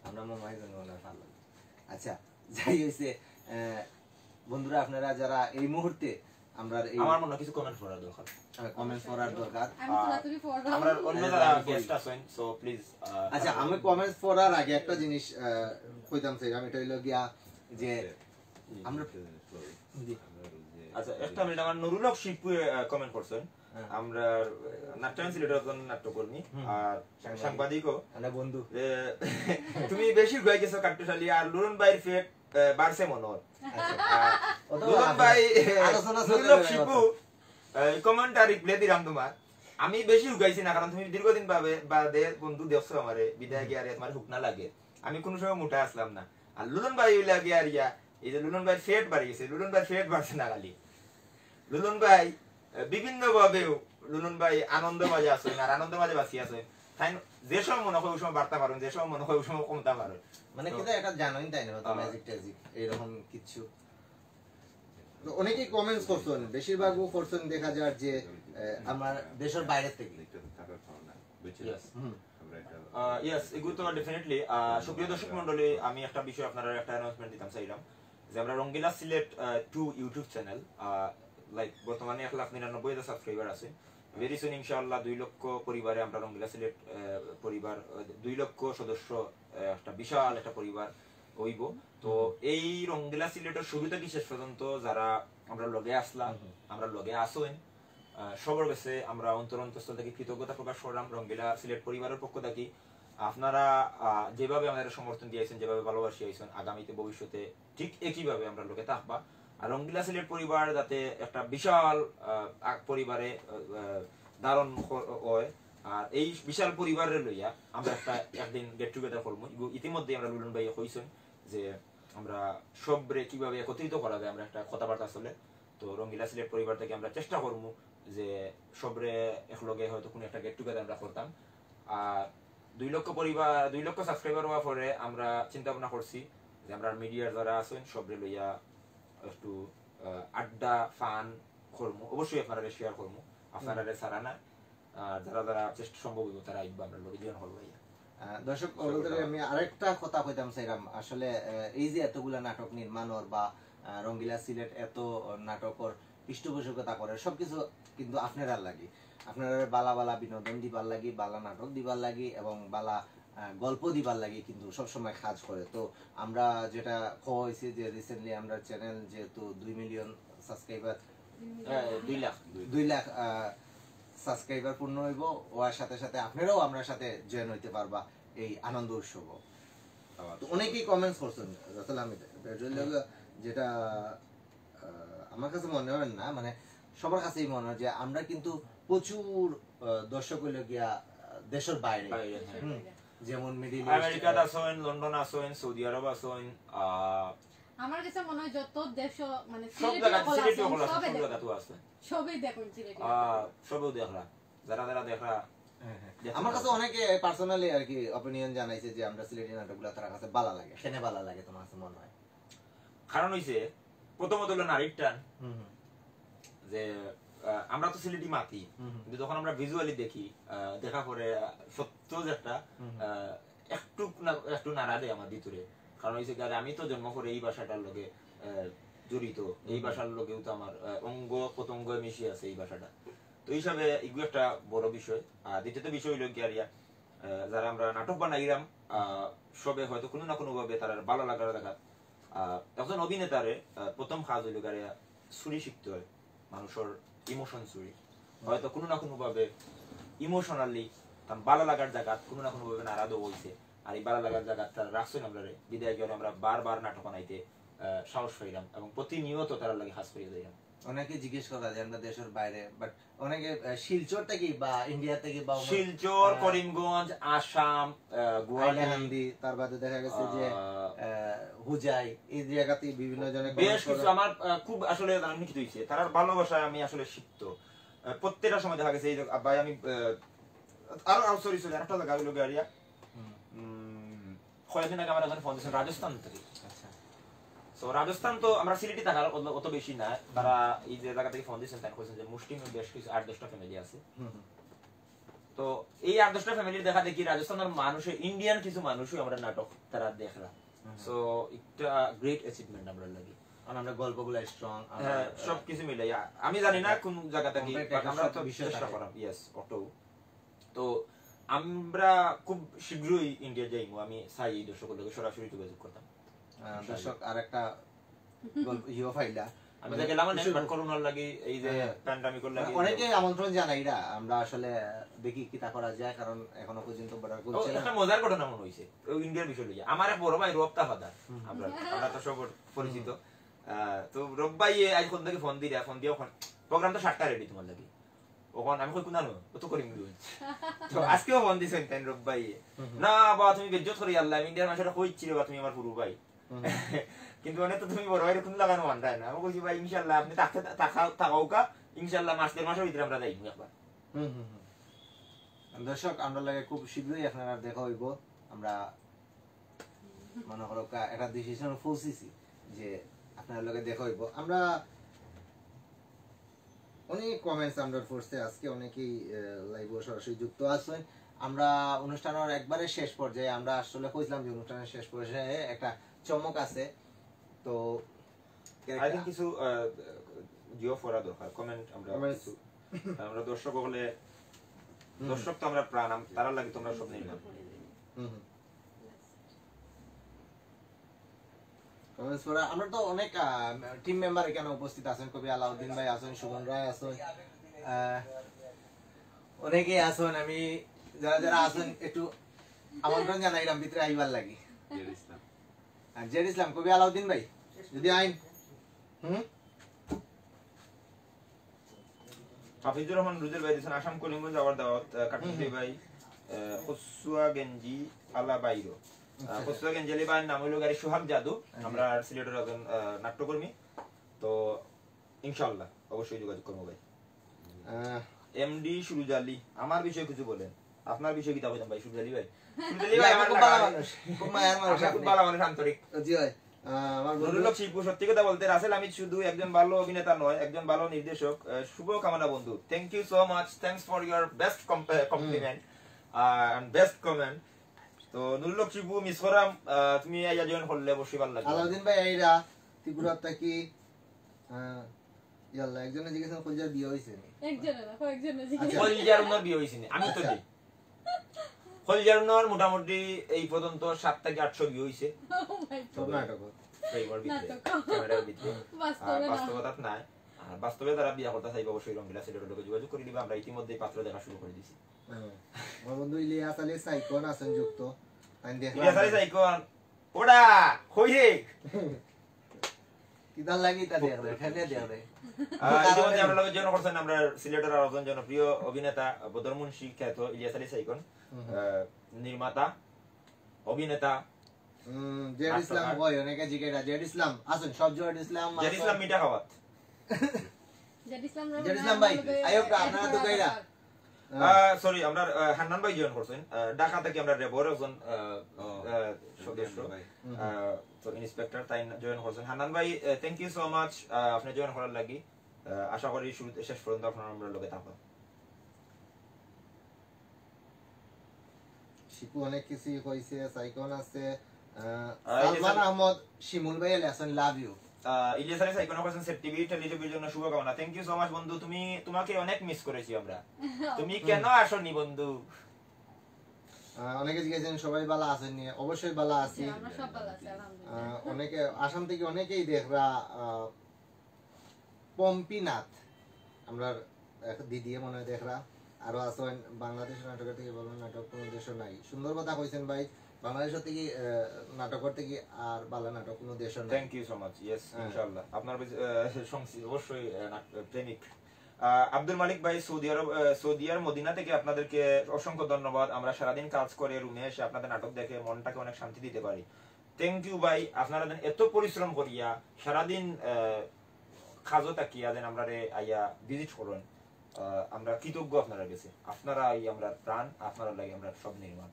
আমরা মনে হয় যেন ওনার ভালো। আচ্ছা, যাই হইছে, আহ, বন্ধুরা আপনারা যারা এই মুহূর্তে আমরা এই আমার মনে হয় কিছু কমেন্ট করা দরকার। কমেন্টস করার দরকার। আমি তো রাত্রি পড়লাম। আমরা অন্য আরে, যারা আমি করি। গেস্ট আছেন, সো প্লিজ। আচ্ছা, আমি কমেন্টস পড়ার আগে একটা জিনিস আহ, কইতাম চাইলাম, এটা হইলো গিয়া যে আমরা জি। আচ্ছা, একটা মিনিট, আমার নুরুল হক শিপুয়ে কমেন্ট করছেন। হ্যাঁ। আমরা নাট্যায়ন সিলেটের একজন নাট্যকর্মী হুম। আর সাংবাদিকও। আমরা বন্ধু। যে তুমি বেশি উগাই গেছো কাট্টুশালী, আর লুলন ভাইর ফেট আহ, বাড়ছে মনর। আচ্ছা। আহ, ও তো লুলন আছে। ভাই, আলোচনা চলতে নুরুল হক পারে শিপু কথা। কমেন্ট আর রিপ্লাই দিলাম তোমার। আমি বেশি উগাইছি না, কারণ তুমি দীর্ঘদিন ভাবে বাদে বন্ধু দেখছো আমারে, বিদায় গিয়া আর তোমার হুক না লাগে। আমি কোনো সময় মোটা আসলাম না। আর লুলন ভাই হইলে আগে আর ইয়া, এই যে লুলন ভাইর ফেট বাড়ি গেছে, লুলন ভাইর ফেট বাড়ছে না খালি। লুলন ভাই আহ, বিভিন্ন ভাবেও লুলন ভাই আনন্দ মাঝে আছে, আর আনন্দ মাঝে বাঁচি আছে। তাই যে সময় মনে হয় ওই সময় বাড়তে পারেন, যে সময় মনে হয় ওই সময় কমতে পারেন। মানে তো- কিন্তু এটা জানোই তাই না, হয়তো হ্যাঁ। ম্যাজিক ট্যাজিক এরকম কিছু। তো অনেকেই কমেন্টস করছেন, বেশিরভাগও করছেন দেখা যার যে আহ, আমার দেশের বাইরে থেকে। Yes। হুম। ইয়েস, এগুলো তো ডেফিনেটলি। সুপ্রিয় দর্শক মণ্ডলী, আমি একটা বিষয় আপনারা একটা অ্যানাউন্সমেন্ট দিতাম চাইলাম যে আমরা Rangila Sylhet to YouTube channel, like, বর্তমানে এক লাখ নিরানব্বই হাজার সাবস্ক্রাইবার আছে। ভেরি সুন ইনশাআল্লাহ দুই লক্ষ পরিবারে আমরা রঙ্গিলা সিলেট আহ, পরিবার, আহ, দুই লক্ষ সদস্য, আহ, একটা বিশাল একটা পরিবার হইব। তো এই রঙ্গিলা সিলেটের শুরু থেকে শেষ পর্যন্ত যারা আমরা লগে আসলাম, আমরা লগে আসইন, আহ, সবার কাছে আমরা অন্তর অন্তঃস্থল থেকে কৃতজ্ঞতা প্রকাশ করলাম রঙ্গিলা সিলেট পরিবারের পক্ষ থেকে। আপনারা আহ, যেভাবে আমাদের সমর্থন দিয়েছেন, যেভাবে ভালোবাসি আইছেন, আগামীতে ভবিষ্যতে ঠিক একইভাবে আমরা লগে থাকবা। আর রঙ্গিলা সিলেট পরিবার যাতে একটা বিশাল আহ, আক- পরিবারে আহ, আহ, ধারণ ক- হয়, আর এই বিশাল পরিবারে লইয়া আমরা একটা একদিন গেট টুগেদার করবো। ইগু- ইতিমধ্যে আমরা লুলন ভাইয়ে কইছেন যে আমরা সবরে কিভাবে একত্রিত করা যায়, আমরা একটা কথাবার্তা চলে। তো রঙ্গিলা সিলেট পরিবার থেকে আমরা চেষ্টা করবো যে সবরে একলগে হয়তো কোনো একটা গেট টুগেদার আমরা করতাম। আর দুই লক্ষ পরিবার, দুই লক্ষ সাবস্ক্রাইবার হওয়ার পরে আমরা চিন্তা ভাবনা করছি যে আমরা মিডিয়ার যারা আছেন সবরে লইয়া একটু আহ, আড্ডা ফান করমু। অবশ্যই আপনারা শেয়ার করমু, আপনারা সারা না। আর যারা যারা চেষ্টা সম্ভব হইব তারা আইবা, আমরা লগে জয়েন করবো ভাইয়া। আহ, দর্শক মহলদের আমি আরেকটা কথা কইতাম চাইলাম আসলে। আহ, এই যে এতগুলা নাটক নির্মাণর বা আহ, রঙ্গিলা সিলেট এত নাটকর পৃষ্ঠপোষকতা করে, সবকিছু কিন্তু আপনারার লাগি। আপনারা বালা বালা বিনোদন দিবার লাগি, বালা নাটক দিবার লাগি এবং বালা আহ, গল্প দিবার লাগি কিন্তু সবসময় কাজ করে। তো আমরা যেটা কওয়া হয়েছে যে রিসেন্টলি আমরা চ্যানেল যেহেতু দুই মিলিয়ন সাবস্ক্রাইবার হ্যাঁ, দুই লাখ। দুই লাখ সাবস্ক্রাইবার পূর্ণ হইব, ওর সাথে সাথে আপনারাও আমরা সাথে জয়েন হইতে পারবা এই আনন্দ উৎসব। তো অনেকেই কমেন্টস করছেন রাসেল আহমেদ, এটা হইল গিয়া যেটা আহ, আমার কাছে মনে হয় না, মানে সবার কাছেই মনে হয় যে আমরা কিন্তু প্রচুর আহ, দর্শক হইল গিয়া আহ, দেশের বাইরে। বাইরে, হ্যাঁ। হুম, যেমন মিডিল আমেরিকাত আছেন, লন্ডন আছেন, সৌদি আরব আছেন, আহ, আমার কাছে মনে হয় যত দেশ, মানে সব সিলেটি জায়গাতে, সকল সিলেটি আছেন, সকল আছেন, সবে সব দেখেন। জায়গাতেও আছে। সবেই দেখুন সিলেটি। আহ, সবেও দেখরা, যারা যারা দেখরা, হ্যাঁ, হ্যাঁ। দেখতে আমার কাছে পারো। অনেকে পার্সোনালি আর কি অপিনিয়ন জানাইছে যে আমরা সিলেটি নাটকগুলো তার কাছে ভালো লাগে। কেন ভালো লাগে তোমার কাছে মনে হয়? কারণ হইছে প্রথমত হলো নারীর টান, হুম, হুম। যে আহ, আমরা তো সিলেটি মাতি, হুম, হুম। কিন্তু যখন আমরা ভিজুয়ালি দেখি, আহ, দেখা পরে আহ, সত্য যে একটা হুম, হুম। আহ, একটু না একটু নাড়া দেয় আমার ভিতরে। কারণ হইছে কি, আরে আমি তো জন্ম করে এই ভাষাটার লগে আহ, জড়িত, এই হুম। ভাষার লগেও তো আমার আহ, অঙ্গ প্রত্যঙ্গ মিশে আছে এই ভাষাটা। তো এই হিসাবে এগুলো একটা বড় বিষয়। আর দ্বিতীয়ত বিষয় হইল কি, আরিয়া আহ, যারা আমরা নাটক বানাইলাম, আহ, সবে হয়তো কোনো না কোনো ভাবে তারা ভালো লাগার জায়গা। আহ, একজন অভিনেতারে আহ, প্রথম কাজ হইল কি, আরিয়া চুরি শিখতে হয়, মানুষের ইমোশন চুরি। হয়তো কোনো না কোনো ভাবে ইমোশনালি তার ভালো লাগার জায়গা কোনো না কোনো ভাবে নাড়া দেওয়া হইছে। আর এই ভালো লাগার জায়গা তারা রাখছেন আমরা রে, বিদায় গিয়ে আমরা বারবার নাটক বানাইতে আহ, সাহস পাইলাম এবং প্রতিনিয়ত তারা লাগে কাজ করিয়া যাইলাম। অনেকে জিজ্ঞেস করা যে আমরা দেশের বাইরে, বাট অনেকে আহ, শিলচর থেকে বা ইন্ডিয়া থেকে বা অন্য, শিলচর, আহ, করিমগঞ্জ, আসাম, আহ, গুয়াহাটি, হাইলাকান্দি, তার বাদে দেখা গেছে যে আহ, আহ, হুজাই, এই জায়গাতে বিভিন্ন জনে বেশ comment কিছু করে। আমার আহ, খুব আসলে জানি কি হইছে, তারার ভালোবাসায় আমি আসলে শিখতো। আহ, প্রত্যেকটা সময় দেখা গেছে এই যে ভাই আমি আহ, আরো আরো সরি সরি আরেকটা জায়গা হইলো গিয়া আরিয়া। হুম, উম, কয়েকদিন আগে আমার একজন ফোন দিয়েছেন রাজস্থান থেকে। আচ্ছা। তো রাজস্থান তো আমরা সিলেটি থাকার অত অত বেশি না, তারা এই যে জায়গা থেকে ফোন দিয়েছেন তারা কইছেন যে মুসলিম বেশ কিছু আট দশটা ফ্যামিলি আছে। হুম, হুম। তো এই আট দশটা ফ্যামিলির দেখা দেখি রাজস্থানের মানুষে ইন্ডিয়ান কিছু মানুষই আমরা নাটক তারা দেখরা। হুম। সো একটা গ্রেট অ্যাচিভমেন্ট আমরা লাগি। কারণ আমরা গল্পগুলো স্ট্রং। হ্যাঁ, সবকিছু মিলে। আমি জানি না কোন জায়গা থেকে, Complete but একটা আমরা সব তো বিষয় চেষ্টা থাকে। করাম, ইয়েস, ওটাও। তো আমরা খুব শীঘ্রই ইন্ডিয়া যাইমু, আমি চাই এই দর্শকর লগে সরাসরি যোগাযোগ করতাম। আহ, দর্শক আর একটা গল্প ইয়ে ফাইলা। আমি তো গেলাম না, but করোনার লাগি এই যে হ্যাঁ। প্যান্ডামিকর লাগি। অনেকে আমন্ত্রণ জানাইরা, আমরা আসলে দেখি কিতা করা যায়, কারণ এখনো পর্যন্ত বর্ডার ও, খুলছে না। একটা মজার ঘটনা মনে হইছে, ওই ইন্ডিয়ার বিষয় লইয়া। আমার এক বড় ভাই রূপতা ফাদার, আমরা আমরা তো সব পরিচিত। আহ, তো রব ভাই আজ কোন থেকে ফোন দিরা, ফোন দিয়ে ওখান প্রোগ্রাম তো সাতটা রেডি তোমার লাগি। ওখান আমি কই কোন আনো? ও তো করিমগঞ্জ। তো আজকেও ফোন দিছেন তাই রব ভাই। না বা তুমি বেজ্জত করি আল্লাহ, আমি ইন্ডিয়ার মানুষের কইছি রে বা তুমি আমার পুরু ভাই। কিন্তু মানে তো তুমি বড় ভাইরে কোন লাগানো মানতায় না। আমি কইছি ভাই ইনশাআল্লাহ আপনি থাকতে থাকা থাকাউকা, ইনশাআল্লাহ মাস দেড় মাসের ভিতরে আমরা যাইমু একবার। হুম, হুম, হুম। দর্শক, আমরা লাগে খুব শীঘ্রই আপনারা দেখা হইব। আমরা মনে করো কা-, একটা ডিসিশন পৌঁছেছি যে আপনার লগে দেখা হইব। আমরা অনেক কমেন্টস আমরা পড়ছে আজকে, অনেকেই লাইভে সরাসরি যুক্ত আছেন। আমরা অনুষ্ঠানের একবারে শেষ পর্যায়ে, আমরা আসলে কইছিলাম যে অনুষ্ঠানের শেষ পর্যায়ে একটা চমক আছে। তো আই থিংক কিছু আহ, জিও পড়া দরকার, কমেন্ট আমরা Comments। কিছু, আমরা দর্শক হলে, দর্শক তো আমরা প্রাণ, আম- তারার লাগি তোমরা সব নির্মাণ। হুম, হুম। কমেন্টস পড়া, আমরা তো অনেক টিম মেম্বার এখানে উপস্থিত আছেন, কবি আলাউদ্দিন ভাই আছেন, সুমন রায় আছেন, আহ, অনেকেই আছেন। আমি যারা যারা আছেন একটু আমন্ত্রণ জানাইলাম ভিতরে আইবার লাগি। আর জেড ইসলাম, কবি আলাউদ্দিন ভাই যদি আইন। হুম। হাফিজুর রহমান রুজুর ভাই দিয়েছেন আসাম করিমগঞ্জ আবার দাওয়াত, আহ, কাঠুন্দি ভাই, আহ, কসুয়া গেঞ্জি আলা বাইরো। আহ, কসুয়া গেঞ্জি আলী ভাইয়ের নাম হইল গাড়ি সোহাগ যাদব, আমরা সিলেটের একজন আহ, নাট্যকর্মী। তো ইনশাআল্লাহ অবশ্যই যোগাযোগ করবো ভাই। আহ, এমডি সুরুজ আলী, আমার বিষয়ে কিছু বলেন। আপনার বিষয়ে কিতা কইতাম ভাই, সুরজ আলী ভাই? সুরজ আলী ভাই আমার খুব ভালো মানুষ, খুব মায়ার মানুষ। খুব ভালো মানুষ, আন্তরিক। জি ভাই। আহ, আমার বন্ধু নুরুল হক শিপু, সত্যি কথা বলতে রাসেল হামিদ শুধু একজন ভালো অভিনেতা নয়, একজন ভালো নির্দেশক। আহ, শুভ কামনা বন্ধু। Thank you so much, thanks for your best compliment and best comment. তো নুরুল হক শিপু, মিস করাম। আহ, তুমি আইয়া জয়েন করলে অবশ্যই ভালো লাগবে। আলাউদ্দিন ভাই, এইরা ত্রিপুরা থাকি। আহ, ইয়াল্লা, একজনে জিজ্ঞেস করেন, কলিজার বিয়া হইছে নি? একজনে না, কয়েকজনে জিজ্ঞেস আচ্ছা। কলিজার ওনার বিয়া হইছে নি? আমি তো আচ্ছা। দেই। কলিজার ওনার মোটামুটি এই পর্যন্ত সাত থেকে আটশো বিয়া হইছে। Oh my God। সব নাটক। এই ওর ভিতরে, নাটক। ক্যামেরার ভিতরে। বাস্তবে আর না। বাস্তবতাত নাই। আর বাস্তবে যারা বিয়া করতে চাইবে অবশ্যই রঙ্গিলা সিলেটর লগে যোগাযোগ করে দিবা। আমরা ইতিমধ্যেই পাত্র দেখা শুরু করে দিছি। হুম। আমার বন্ধু ইলিয়াস আলী সাইকন আছেন যুক্ত। আমি দেখলাম। ইলিয়াস আলী সাইকন, ওরা কই রে? কিতার লাগি ইতা দেখ রে, ফেলে দেখ রে। আহ, ইতিমধ্যে আমরা লগে জয়েন করছেন আমরা সিলেটের আরো একজন জনপ্রিয় অভিনেতা বদর মুন্সি খ্যাত ইলিয়াস আলী সাইকন, হুম, হুম। আহ, নির্মাতা, অভিনেতা, হুম, জেড ইসলাম নাট্যকার। কই? অনেকে জিজ্ঞেস, জেড ইসলাম আছেন, সব জেড ইসলাম জেড আছেন। ইসলাম মিঠা খাওয়াত। জেড ইসলাম জেড ইসলাম ভাই, আয়োগটা আপনারা তো গাইরা। আহ, সরি, আমরা, আহ, হান্নান ভাই জয়েন করছেন। আহ, ঢাকা থেকে আমরা রেবর একজন, আহ, ও, আহ, সদস্য। ভাই। হুম, হুম। আহ, তো ইন্সপেক্টর তাই জয়েন করছেন। হান্নান ভাই, আহ, thank you so much, আহ, আপনি জয়েন করার লাগি। আহ, আশা করি শুরু থেকে শেষ পর্যন্ত আপনারা আমরা লগে থাকবেন। শিপু অনেক কিছুই কইছে, সাইকন আছে, আহ, আহ, এই যে সালমান সাল- আহমদ শিমুল ভাই লেখছেন, "Love you।" আহ, ইলিয়াস আলী সাইকন কইছেন, "সেট টিভি টেলিছবির জন্য শুভকামনা।" Thank you so much বন্ধু, তুমি, তোমাকে অনেক মিস করেছি আমরা। তুমি কেন আসোনি বন্ধু? আহ, অনেকে জিজ্ঞেস করেন, "সবাই ভালো আছেন নি?" অবশ্যই ভালো আছি। জি, আমরা সব ভালো আছি, আলহামদুলিল্লাহ। আহ, অনেকে আসাম থেকে অনেকেই দেখরা, আহ, পম্পি নাথ, আমরা এক দিদিয়ে মনে হয় দেখরা, আরো আছেন বাংলাদেশের নাটকের থেকে ভালো নাটক কোনো দেশও নাই। সুন্দর কথা কইছেন ভাই, বাংলাদেশ থেকে, আহ, নাটকের থেকে আর ভালো নাটক কোনো দেশও নাই। Thank you so much। Yes, হ্যাঁ। ইনশাআল্লাহ। আপনার, আহ, সংশ্লিষ্ট অবশ্যই, আহ, নাট-, প্রেমিক। আহ, আব্দুল মালিক ভাই, সৌদি আরব, আহ, সৌদিয়ার মদিনা থেকে আপনাদেরকে অসংখ্য ধন্যবাদ। আমরা সারাদিন কাজ করে রুমে এসে আপনাদের নাটক দেখে মনটাকে অনেক শান্তি দিতে পারি। Thank you ভাই, আপনারা যেন এত পরিশ্রম করিয়া সারাদিন, আহ, কাজও থাকিয়া যেন আমরারে আইয়া ভিজিট করেন। আহ, আমরা কৃতজ্ঞ আপনারা গেছে। আপনারা এই আমরার প্রাণ, আপনারা লাগি আমরার সব নির্মাণ।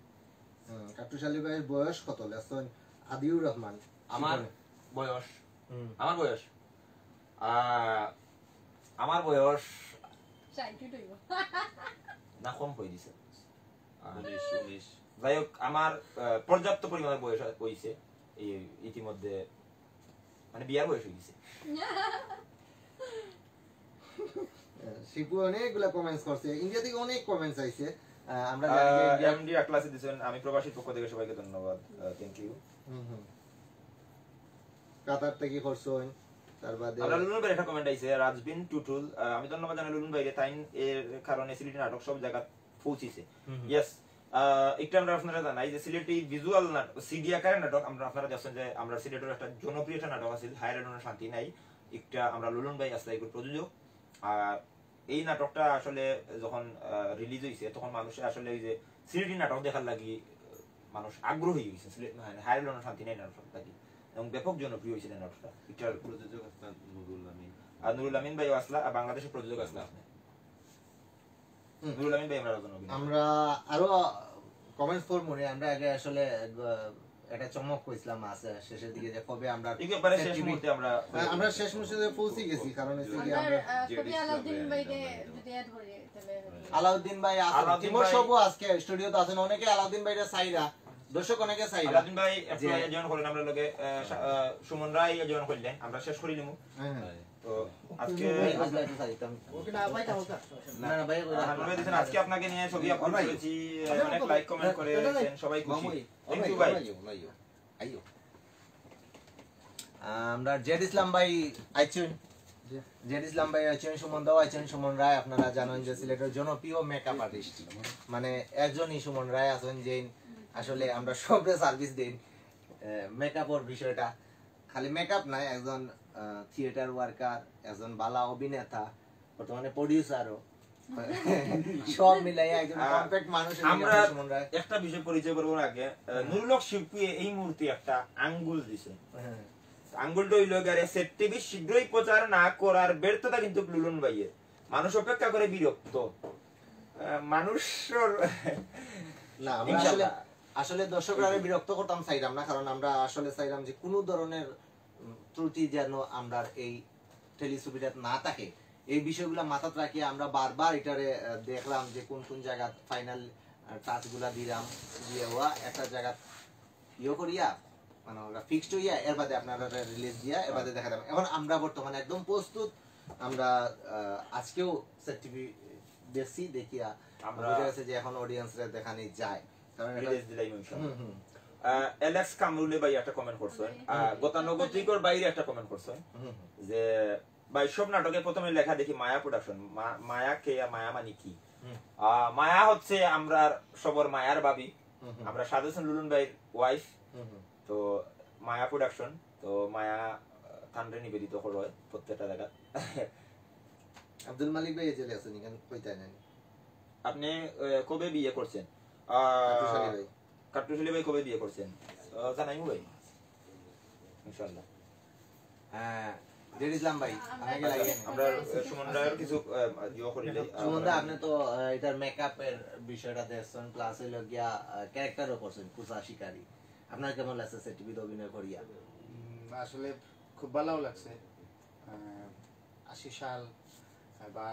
হুম, কাট্টুশ আলী ভাইয়ের বয়স কত? লেখছেন আদিউর রহমান। আমার শিপন। বয়স? হুম। আমার বয়স? আহ, আমার বয়স ষাট হইব। না, কম কই দিছে। আহ, উনিশ, উনিশ। যাই হোক, আমার, আহ, পর্যাপ্ত পরিমাণের বয়স হইছে এই ইতিমধ্যে, মানে বিয়ার বয়স হইছে। শিপু অনেকগুলা কমেন্টস করছে, ইন্ডিয়া থেকে অনেক কমেন্টস আইছে। আহ, আমরা জানি যে আহ, ইন্ডিয়া এমডি আক্লাসে দিছেন, "আমি প্রবাসীর পক্ষ থেকে সবাইকে ধন্যবাদ।" আহ, thank you। হুম, হুম। কাতার থেকে করছেন, তার বাদে আমরা লুলুন ভাইয়ের একটা কমেন্ট আইছে, রাজবিন টুটুল, আহ, "আমি ধন্যবাদ জানাই লুলুন ভাইরে, তাইন এর কারণে সিলেটি নাটক সব জায়গা পৌঁছিছে।" হুম, হুম। Yes, আহ, একটা আমরা আপনারা জানাই যে সিলেটি ভিজুয়াল নাটক, সিডি আকারে নাটক আমরা আপনারা দেখছেন যে আমরা সিলেটের একটা জনপ্রিয় একটা নাটক আছে হায় রে লুলুন শান্তি নাই, একটা আমরা লুলুন ভাই আসলে এগুলো প্রযোজক। আর এই নাটকটা আসলে যখন, আহ, রিলিজ হইছে তখন মানুষে আসলে ওই যে সিলেটি নাটক দেখার লাগি, আহ, মানুষ আগ্রহী হইছে সিলেট, মানে, হায় রে লুলুন শান্তি নাই নাটক লাগি, এবং ব্যাপক জনপ্রিয় হইছিল নাটকটা। এটার প্রযোজক আসলা নুরুল আমিন। আর নুরুল আমিন ভাই আসলা, আর বাংলাদেশের প্রযোজক আসলা আপনি। হুম। নুরুল আমিন ভাই, আমরা একজন অভিনয়। আমরা আরো কমেন্টস পড়ব মনে, আমরা আগে আসলে, আহ, একটা চমক কইছিলাম আছে শেষের দিকে যে কবে আমরা একবারে শেষ মুহূর্তে আমরা হ্যাঁ, আমরা শেষ মুহূর্তে পৌঁছে গেছি, কারণ হচ্ছে কি আমরা, আমরা আহ, কবি আলাউদ্দিন ভাইকে যদি অ্যাড করি, তাহলে আলাউদ্দিন ভাই আছেন, আলাউদ্দিন টিমর ভাই। সবও আজকে স্টুডিওতে আছেন, অনেকে আলাউদ্দিন ভাইরা চাইরা, দর্শক অনেকে চাইরা। আলাউদ্দিন ভাই একটু জি। জয়েন করেন আমরা লগে, আহ, সা-, আহ, সুমন রায় জয়েন করলেন, আমরা শেষ করি নিমু। হ্যাঁ, হ্যাঁ। তো আজকে ভাই, বুঝলা একটু চাইতাম। ওকে না, ভাই, তাও কা? না, না, ভাই, ওই আহ, রাখো। আমরা দিয়েছেন, আজকে আপনাকে নিয়ে ছবি আপলোড করেছি, অনেক লাইক কমেন্ট করেছেন, সবাই খুশি। Thank you ভাই। আইও। আমরা জেড ইসলাম ভাই আইছেন। জি। জেড ইসলাম ভাই আইছেন, সুমন দাও আইছেন, সুমন রায়, আপনারা জানেন যে সিলেটের জনপ্রিয় মেকআপ আর্টিস্ট, মানে একজনই সুমন রায় আছেন যে আসলে আমরা সবরে সার্ভিস দেন, আহ, মেকআপের বিষয়টা। খালি মেকআপ নাই, একজন, আহ, থিয়েটার ওয়ার্কার, একজন বালা অভিনেতা, বর্তমানে প্রডিউসারও। সব মিলাই একজন আহ, কমপ্লিট মানুষ হয়ে আমরা গেছে সুমন রায়। একটা বিষয় পরিচয় করবো আগে। আহ, হুম। নুরুল হক শিল্পী এই মুহূর্তে একটা আঙ্গুল দিছে। হ্যাঁ। আঙ্গুলটা হইল গিয়ে সেট টিভি শীঘ্রই প্রচার না করার ব্যর্থতা কিন্তু লুলুন ভাইয়ের। মানুষ অপেক্ষা করে বিরক্ত। আহ, মানুষের না, আমরা আসলে, আসলে দর্শকরা বিরক্ত করতাম চাইলাম না, কারণ আমরা আসলে চাইলাম যে কোনো ধরনের, উম, ত্রুটি যেন আমরা এই টেলিছবিটাত না থাকে। এই বিষয়গুলা মাথাত রাখিয়া আমরা বারবার এটারে, আহ, দেখলাম যে কোন কোন জায়গাত ফাইনাল টাচ গুলা দিলাম, দিয়া একটা জায়গাত ইয়ে করিয়া, মানে, ওরা ফিক্সড হইয়া এর বাদে আপনারা রিলিজ দিয়া এর বাদে দেখা যাবে। এখন আমরা বর্তমানে একদম প্রস্তুত। আমরা, আহ, আজকেও সেট টিভি দেখছি, দেখিয়া আমরা বুঝা গেছে যে এখন অডিয়েন্সরে দেখানি যায়, কারণ এটা রিলিজ দিলাই ইনশাআল্লাহ। হুম, হুম। আহ, অ্যালেক্স কামরুলে ভাই একটা কমেন্ট করছেন, আহ, গতানুগতিকর বাইরে একটা কমেন্ট করছেন হুম, হুম। যে ভাই, সব নাটকে প্রথমে লেখা দেখি মায়া প্রোডাকশন। মা-, মায়া কে আর মায়া মানে কি? হুম। আহ, মায়া হচ্ছে আমরার সবর মায়ার ভাবি। হুম, হুম। আমরা সাদ হোসেন লুলুন ভাইর ওয়াইফ। হুম, হুম। তো মায়া প্রোডাকশন, তো মায়া, আহ, তানরে নিবেদিত করো প্রত্যেকটা জায়গা। আব্দুল মালিক ভাই এই জেলে আছেন, এখানে কইতে নাই। আপনি, আহ, কবে বিয়ে করছেন? আহ, কাট্টুশ আলী ভাই। কাট্টুশ আলী ভাই কবে বিয়ে করছেন? আহ, জানাইমু ভাই। ইনশাআল্লাহ। হ্যাঁ, জেড ইসলাম ভাই, আপনাকে আচ্ছা, লাগিয়ে নিন। আমরা, আহ, সুমন রায়ের কিছু, আহ, ইয়ে করি যাই, আহ, সুমন দা, মানে আপনি তো, আহ, এটার মেকআপের বিষয়টা দেখছেন, প্লাস হইল গিয়া, আহ, ক্যারেক্টারও করছেন, কুসা শিকারী। আপনার কেমন লাগছে সেট টিভিতে অভিনয় করিয়া? উম, আসলে খুব ভালো লাগছে। আহ, আশি সাল, আহ, বা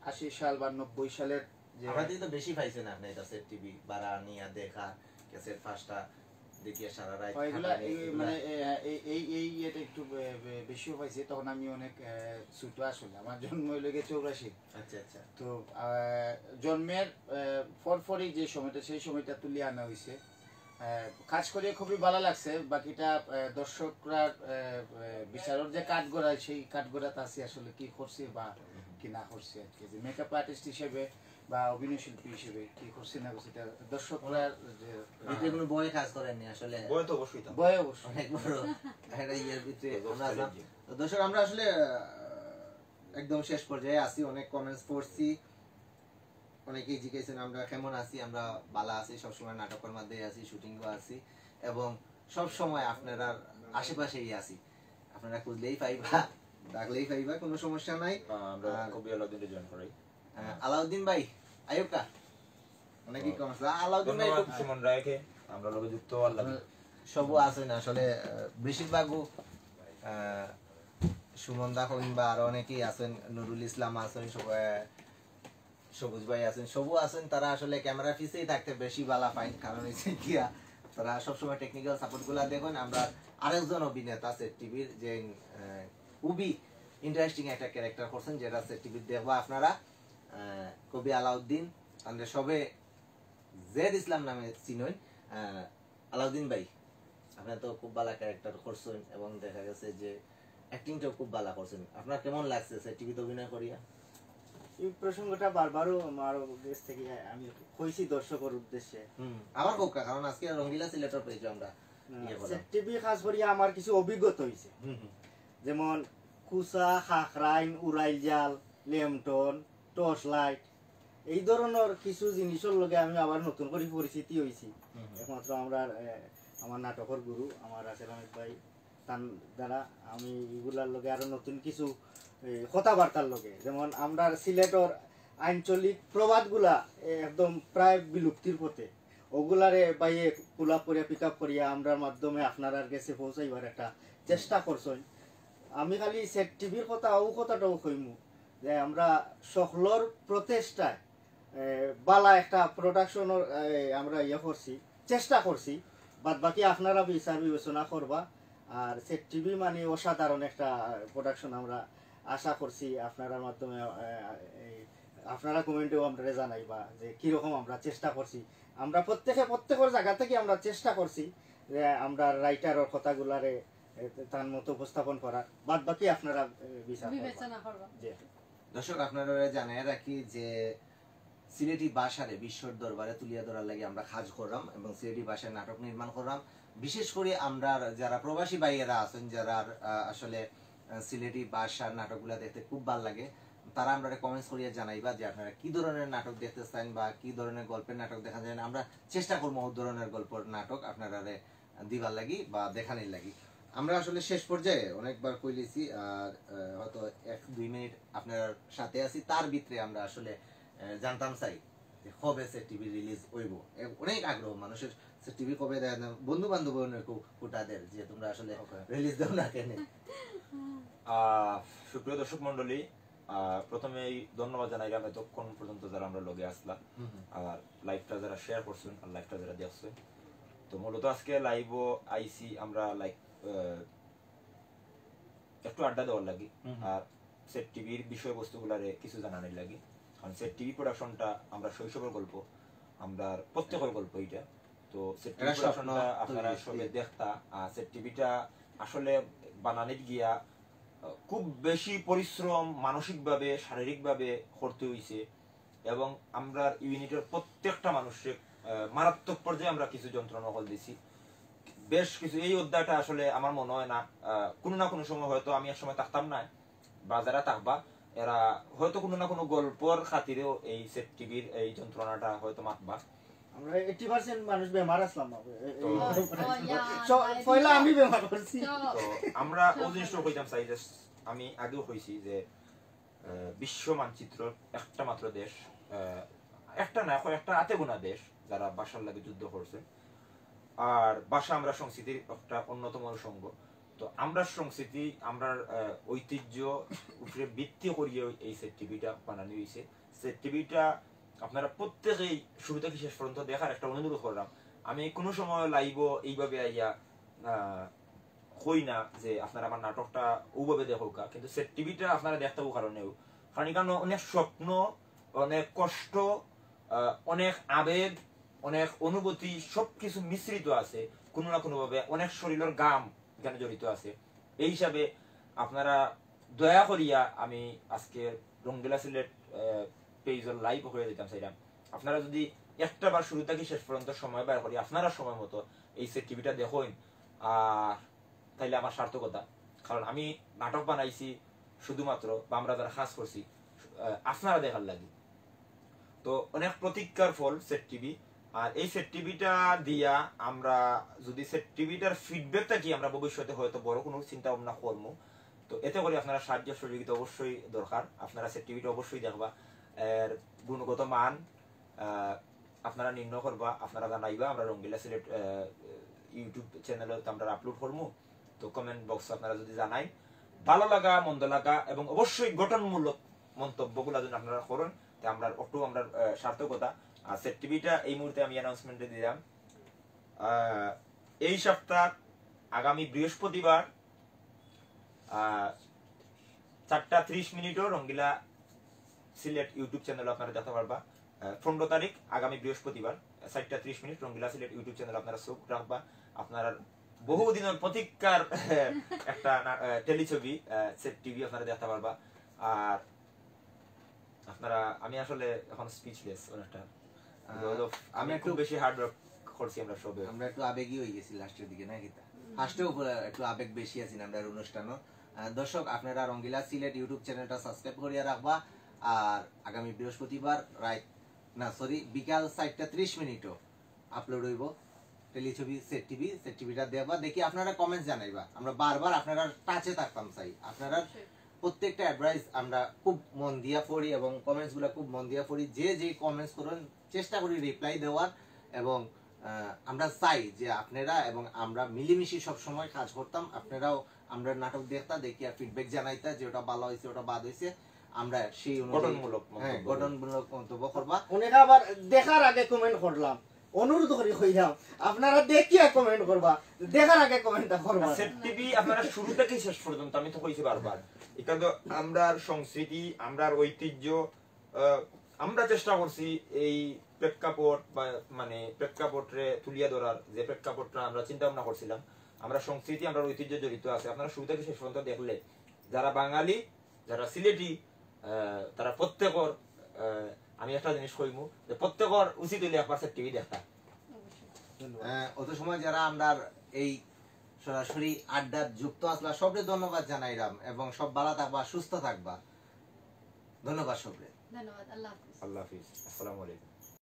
আশি সাল বা নব্বই সালের যে আমরা তো বেশি পাইছেন আপনি, এটা সেট টিভি ভাড়া নিয়া দেখা, ক্যাসেট পাঁচটা দেখিয়া সারা রাত হয়, এগুলা, খাটানি, এই, এগুলা। মানে, এ, এই, এই, এই ইয়েটা একটু বে-, বে-, বেশিও পাইছে। তখন আমি অনেক, এ, ছোট আসলে, আমার জন্ম হইল গিয়ে চৌরাশি। আচ্ছা, আচ্ছা। তো, আহ, জন্মের, আহ, পরপরই যে সময়টা, সেই সময়টা তুলিয়া আনা হইছে। আহ, কাজ করে খুবই ভালো লাগছে। বাকিটা, আহ, দর্শকরা, আহ, আহ, বিচারর যে কাঠগড়ায়, সেই কাঠগড়াত আছি আসলে কি করছে বা কি না করছে আর কি। যে মেকআপ আর্টিস্ট হিসেবে বা অভিনয় শিল্পী হিসেবে কি করছে না করছে, এটা দর্শকরা যে এটা কোনো বয়ে কাজ করেননি আসলে। বয়ে তো অবশ্যই তো। বয়ে অবশ্যই। অনেক বড় একটা ইয়ের ভিতরে আমরা আছি। তো দর্শক, আমরা আসলে, আহ, একদম শেষ পর্যায়ে আছি, অনেক কমেন্টস পড়ছি, অনেকেই জিজ্ঞেসেন আমরা কেমন আছি, আমরা ভালো আছি, সবসময় নাটকের মধ্যেই আছি, শুটিংও আছি এবং সব সময় আপনারা আশেপাশেই আছি। আপনারা খুঁজলেই পাইবা, ডাকলেই পাইবা, কোনো সমস্যা নাই। আহ, আমরা আর কবি আলাউদ্দিনরে জয়েন করাই। আহ, আলাউদ্দিন ভাই, আইউক্কা। অনেকেই কমেন্টস, আলাউদ্দিন ভাই ধন্যবাদ খুব সুমন রায়কে, আমরা লগে যুক্ত হওয়ার লাগি। সবও আছেন আসলে, আহ, বেশিরভাগও, আহ, সুমন দা কইন বা আরো অনেকেই আছেন, নুরুল ইসলাম আছেন, সব, আহ, সবুজ ভাই আছেন, সবু আছেন, তারা আসলে ক্যামেরার পিছেই থাকতে বেশি ভালা পাইন, কারণ হইছে গিয়া তারা সবসময় টেকনিক্যাল সাপোর্ট গুলা দেখেন। আমরা আরেকজন অভিনেতা সেট টিভির যে, আহ, খুবই ইন্টারেস্টিং একটা ক্যারেক্টার করছেন, যেটা সেট টিভির দেখবা আপনারা, আহ, কবি আলাউদ্দিন, তানরে সবে জেড ইসলাম নামে চিনইন। আহ, আলাউদ্দিন ভাই, আপনি তো খুব ভালা ক্যারেক্টার করছেন এবং দেখা গেছে যে অ্যাক্টিংটাও খুব ভালা করছেন। আপনার কেমন লাগছে সেট টিভিতে অভিনয় করিয়া? এই প্রসঙ্গটা বারবারও আমার গেছ থেকে আমি কইছি দর্শকর উদ্দেশ্যে। হুম, আবার কউক্কা, কারণ আজকে রঙ্গিলা সিলেটর পেজে আমরা ইয়ে করলাম। সেট টিভি খাস করিয়া আমার কিছু অভিজ্ঞতা হইছে। হুম, হুম। যেমন কুসা, খাখরাইন, উড়াইল জাল, লেমটন, টর্চ লাইট, এই ধরনের কিছু জিনিসের লগে আমি আবার নতুন করে পরিচিতি হইছি। হুম, হুম। একমাত্র আমরা, এ, আমার নাটকের গুরু, আমার রাসেল আহমেদ ভাই, তার দ্বারা আমি এগুলার লগে আরো নতুন কিছু, এ, কথাবার্তার লগে, যেমন আমরা সিলেটর আঞ্চলিক প্রবাদগুলা, এ, একদম প্রায় বিলুপ্তির পথে, ওগুলারে বাইয়ে পুল আপ করিয়া, পিক আপ করিয়া আমরার মাধ্যমে আপনারার গেছে পৌঁছাইবার একটা চেষ্টা করছইন। আমি খালি সেট টিভির কথা, ও কথাটাও কইমু যে আমরা সকলর প্রচেষ্টায়, এ, বালা একটা প্রোডাকশনর, এ, আমরা ইয়ে করছি, চেষ্টা করছি। বাদ বাকি আপনারা বিচার বিবেচনা করবা। আর সেট টিভি মানে অসাধারণ একটা প্রোডাকশন, আমরা আশা করছি আপনারার মাধ্যমে, এ, এই, আপনারা কমেন্টেও আমরা জানাইবা যে কিরকম আমরা চেষ্টা করছি। আমরা প্রত্যেকে প্রত্যেকের জায়গা থেকে আমরা চেষ্টা করছি যে আমরা রাইটারর কথাগুলারে, এ, তার মতো উপস্থাপন করার। বাদ বাকি আপনারা, এ, বিচার করবা। বিবেচনা করবা। জি। দর্শক, আপনারা জানাই রাখি যে সিলেটি ভাষারে বিশ্বর দরবারে তুলিয়া ধরার লাগি আমরা কাজ করলাম এবং সিলেটি ভাষায় নাটক নির্মাণ করলাম। বিশেষ করে আমরা যারা প্রবাসী ভাইয়েরা আছেন, যারা, আহ, আসলে, আহ, সিলেটি ভাষার নাটকগুলা দেখতে খুব ভালো লাগে, তারা আমরারে কমেন্টস করিয়া জানাইবা যে আপনারা কি ধরনের নাটক দেখতে চান বা কি ধরনের গল্পের নাটক দেখা যায়। আমরা চেষ্টা করবো ওই ধরনের গল্পের নাটক আপনারারে দিবার লাগি বা দেখানির লাগি। আমরা আসলে শেষ পর্যায়ে অনেকবার কইলিছি, আর, আহ, হয়তো এক দুই মিনিট আপনার সাথে আছি, তার ভিতরে আমরা আসলে, আহ, জানতাম চাই যে কবে সেট টিভি রিলিজ হইব। এ-, অনেক আগ্রহ মানুষের, সেট টিভি কবে দেয় না, বন্ধু বান্ধব অনেক খুটা দের যে তোমরা আসলে Okay. রিলিজ দাও না কেন। আহ, সুপ্রিয় দর্শক মণ্ডলী, আহ, প্রথমেই ধন্যবাদ জানাইলাম এতক্ষণ পর্যন্ত যারা আমরা লগে আসলা, আর লাইভটা যারা শেয়ার করছেন আর লাইভটা যারা দেখছেন। তো মূলত আজকে লাইভও আইছি আমরা লাইক একটু আড্ডা দেওয়ার লাগি, আর সেট টিভির বিষয়বস্তুগুলারে কিছু জানানোর লাগি। কারণ সেট টিভি প্রোডাকশনটা আমরা শৈশবের গল্প, আমরা প্রত্যেকের গল্প এটা। তো সেট টিভি এটা স্বপ্ন প্রোডাকশনটা আপনারা তৈরি, সবে ঠিক। দেখতা, আর সেট টিভিটা আসলে বানানিত গিয়া আহ, খুব বেশি পরিশ্রম মানসিকভাবে, শারীরিকভাবে করতে হইছে। এবং আমরা ইউনিটের প্রত্যেকটা মানুষকে আহ, মারাত্মক পর্যায়ে আমরা কিছু যন্ত্রণা হল দিছি। বেশ কিছু, এই অধ্যায়টা আসলে আমার মনে হয় না আহ, কোনো না কোনো সময় হয়তো আমি এক সময় থাকতাম না, বা যারা থাকবা এরা হয়তো কোনো না কোনো গল্পর খাতিরেও এই সেট টিভির এই যন্ত্রণাটা হয়তো মাতবা। আমরা এইটটি পার্সেন্ট মানুষ বেমার আসলাম। তো পয়লা আমি বেমার করছি। তো আমরা ওই জিনিসটা কইতাম চাই যে আমি আগেও কইছি যে আহ, বিশ্ব মানচিত্রর একটা মাত্র দেশ, আহ, একটা না, কয়েকটা আতে গোনা দেশ যারা ভাষার লাগি যুদ্ধ করছে। আর ভাষা আমরা সংস্কৃতির একটা অন্যতম অনুষঙ্গ। তো আমরা সংস্কৃতি, আমরা আহ, ঐতিহ্য উপরে ভিত্তি করিয়ে এই সেট টিভিটা বানানো হয়েছে। সেট টিভিটা আপনারা প্রত্যেকেই শুরু থেকে শেষ পর্যন্ত দেখার একটা অনুরোধ করলাম। আমি কোনো সময় লাইভও এইভাবে আইয়া আহ, কই না যে আপনারা আমার নাটকটা ওভাবে দেখোকা, কিন্তু সেট টিভিটা আপনারা দেখতে কারণেও, কারণ এখানে অনেক স্বপ্ন, অনেক কষ্ট, আহ, অনেক আবেগ, অনেক অনুভূতি, সবকিছু মিশ্রিত আছে কোনো না কোনোভাবে। অনেক শরীরের গাম এখানে জড়িত আছে। এই হিসাবে আপনারা দয়া করিয়া, আমি আজকে রঙ্গিলা সিলেট পেজর লাইভ হয়ে দিতাম চাইলাম, আপনারা যদি একটা বার শুরু থেকে শেষ পর্যন্ত সময় বার করি, আপনারা সময় মতো এই সেট টিভিটা দেখইন, আর তাইলে আমার সার্থকতা। কারণ আমি নাটক বানাইছি শুধুমাত্র, বা আমরা যারা কাজ করছি আহ, আপনারা দেখার লাগি। তো অনেক প্রতীক্ষার ফল সেট টিভি। আর এই সেট টিভিটা দিয়া আমরা যদি সেট টিভিটার ফিডব্যাকটা কি, আমরা ভবিষ্যতে হয়তো বড় কোনো চিন্তা ভাবনা করবো। তো এতে করে আপনারা সাহায্য সহযোগিতা অবশ্যই দরকার। আপনারা সেট টিভিটা অবশ্যই দেখবা, এর গুণগত মান আহ, আপনারা নির্ণয় করবা, আপনারা জানাইবা। আমরা রঙ্গিলা সিলেট ইউটিউব চ্যানেলে আমরা আপলোড করবো। তো কমেন্ট বক্স আপনারা যদি জানাই, ভালো লাগা, মন্দ লাগা এবং অবশ্যই গঠনমূলক মন্তব্যগুলা যদি আপনারা করেন, তে আমরা একটু আমরা আহ, সার্থকতা। আর সেট টিভিটা এই মুহূর্তে আমি অ্যানাউন্সমেন্টে দিলাম, আহ, এই সপ্তাহ আগামী বৃহস্পতিবার আহ, চারটা ত্রিশ মিনিটও রঙ্গিলা সিলেট ইউটিউব চ্যানেল আপনারা দেখতে পারবা। আহ, পনেরো তারিখ আগামী বৃহস্পতিবার চারটা ত্রিশ মিনিট রঙ্গিলা সিলেট ইউটিউব চ্যানেল আপনারা চোখ রাখবা। আপনারা বহুদিনের প্রতীক্ষার একটা না- আহ, টেলিছবি সেট টিভি আপনারা দেখতে পারবা। আর আপনারা, আমি আসলে এখন স্পিচলেস অনেকটা। আহ, Because of- আমি আমি একটু খুব বেশি হার্ড ওয়ার্ক করছি আমরা সবে। আমরা একটু আবেগী হয়ে গেছি লাস্টের দিকে, নাকি? ফার্স্টেও একটু আবেগ বেশি আছি না আমরা অনুষ্ঠানও। আহ, দর্শক, আপনারা রঙ্গিলা সিলেট ইউটিউব চ্যানেলটা সাবস্ক্রাইব করিয়া রাখবা। আর আগামী বৃহস্পতিবার রাইত, না সরি, বিকাল চারটা ত্রিশ মিনিটও আপলোড হইব টেলিছবি সেট টিভি। সেট টিভিটা দেখবা, দেখি আপনারা কমেন্টস জানাইবা। আমরা বারবার আপনারা টাচে থাকতাম চাই। আপনারা প্রত্যেকটা অ্যাডভাইস আমরা খুব মন দিয়া পড়ি এবং কমেন্টস গুলা খুব মন দিয়া পড়ি। যে যে কমেন্টস করেন, চেষ্টা করি রিপ্লাই দেওয়ার। এবং আহ, আমরা চাই যে আপনারা এবং আমরা মিলেমিশে সব সময় কাজ করতাম। আপনারাও আমরা নাটক দেখতা, দেখিয়া ফিডব্যাক জানাইতা যে ওটা ভালো হয়েছে, ওটা বাদ হয়েছে। আমরা সেই অনুযায়ী গঠনমূলক হ্যাঁ, মন্তব্য। গঠনমূলক মন্তব্য করবা। অনেকে আবার দেখার আগে কমেন্ট করলাম, অনুরোধ করি কইলাম আপনারা দেখিয়া কমেন্ট করবা, দেখার আগে কমেন্টটা করবা। সেট টিভি আপনারা শুরু থেকে শেষ পর্যন্ত, আমি তো কইছি বারবার, এটা তো আমরার সংস্কৃতি, আমরার ঐতিহ্য। আহ, আমরা চেষ্টা করছি এই প্রেক্ষাপট বা মানে প্রেক্ষাপটরে তুলিয়া ধরার, যে প্রেক্ষাপটটা আমরা চিন্তা ভাবনা করছিলাম। আমরা সংস্কৃতি, আমরার ঐতিহ্য জড়িত আছে। আপনারা শুরু থেকে শেষ পর্যন্ত দেখলে, যারা বাঙালি, যারা সিলেটি, আহ, তারা প্রত্যেকর, আহ, আমি একটা জিনিস কইমু যে প্রত্যেকর উচিত হইলে একবার সেট টিভি দেখা। আহ, অত সময় যারা আমরা এই সরাসরি আড্ডাত যুক্ত আসলা, সবরে ধন্যবাদ জানাইলাম এবং সব ভালো থাকবা, সুস্থ থাকবা। ধন্যবাদ সবরে। ধন্যবাদ। আল্লাহ হাফিজ। আল্লাহ হাফিজ, আসসালামু আলাইকুম।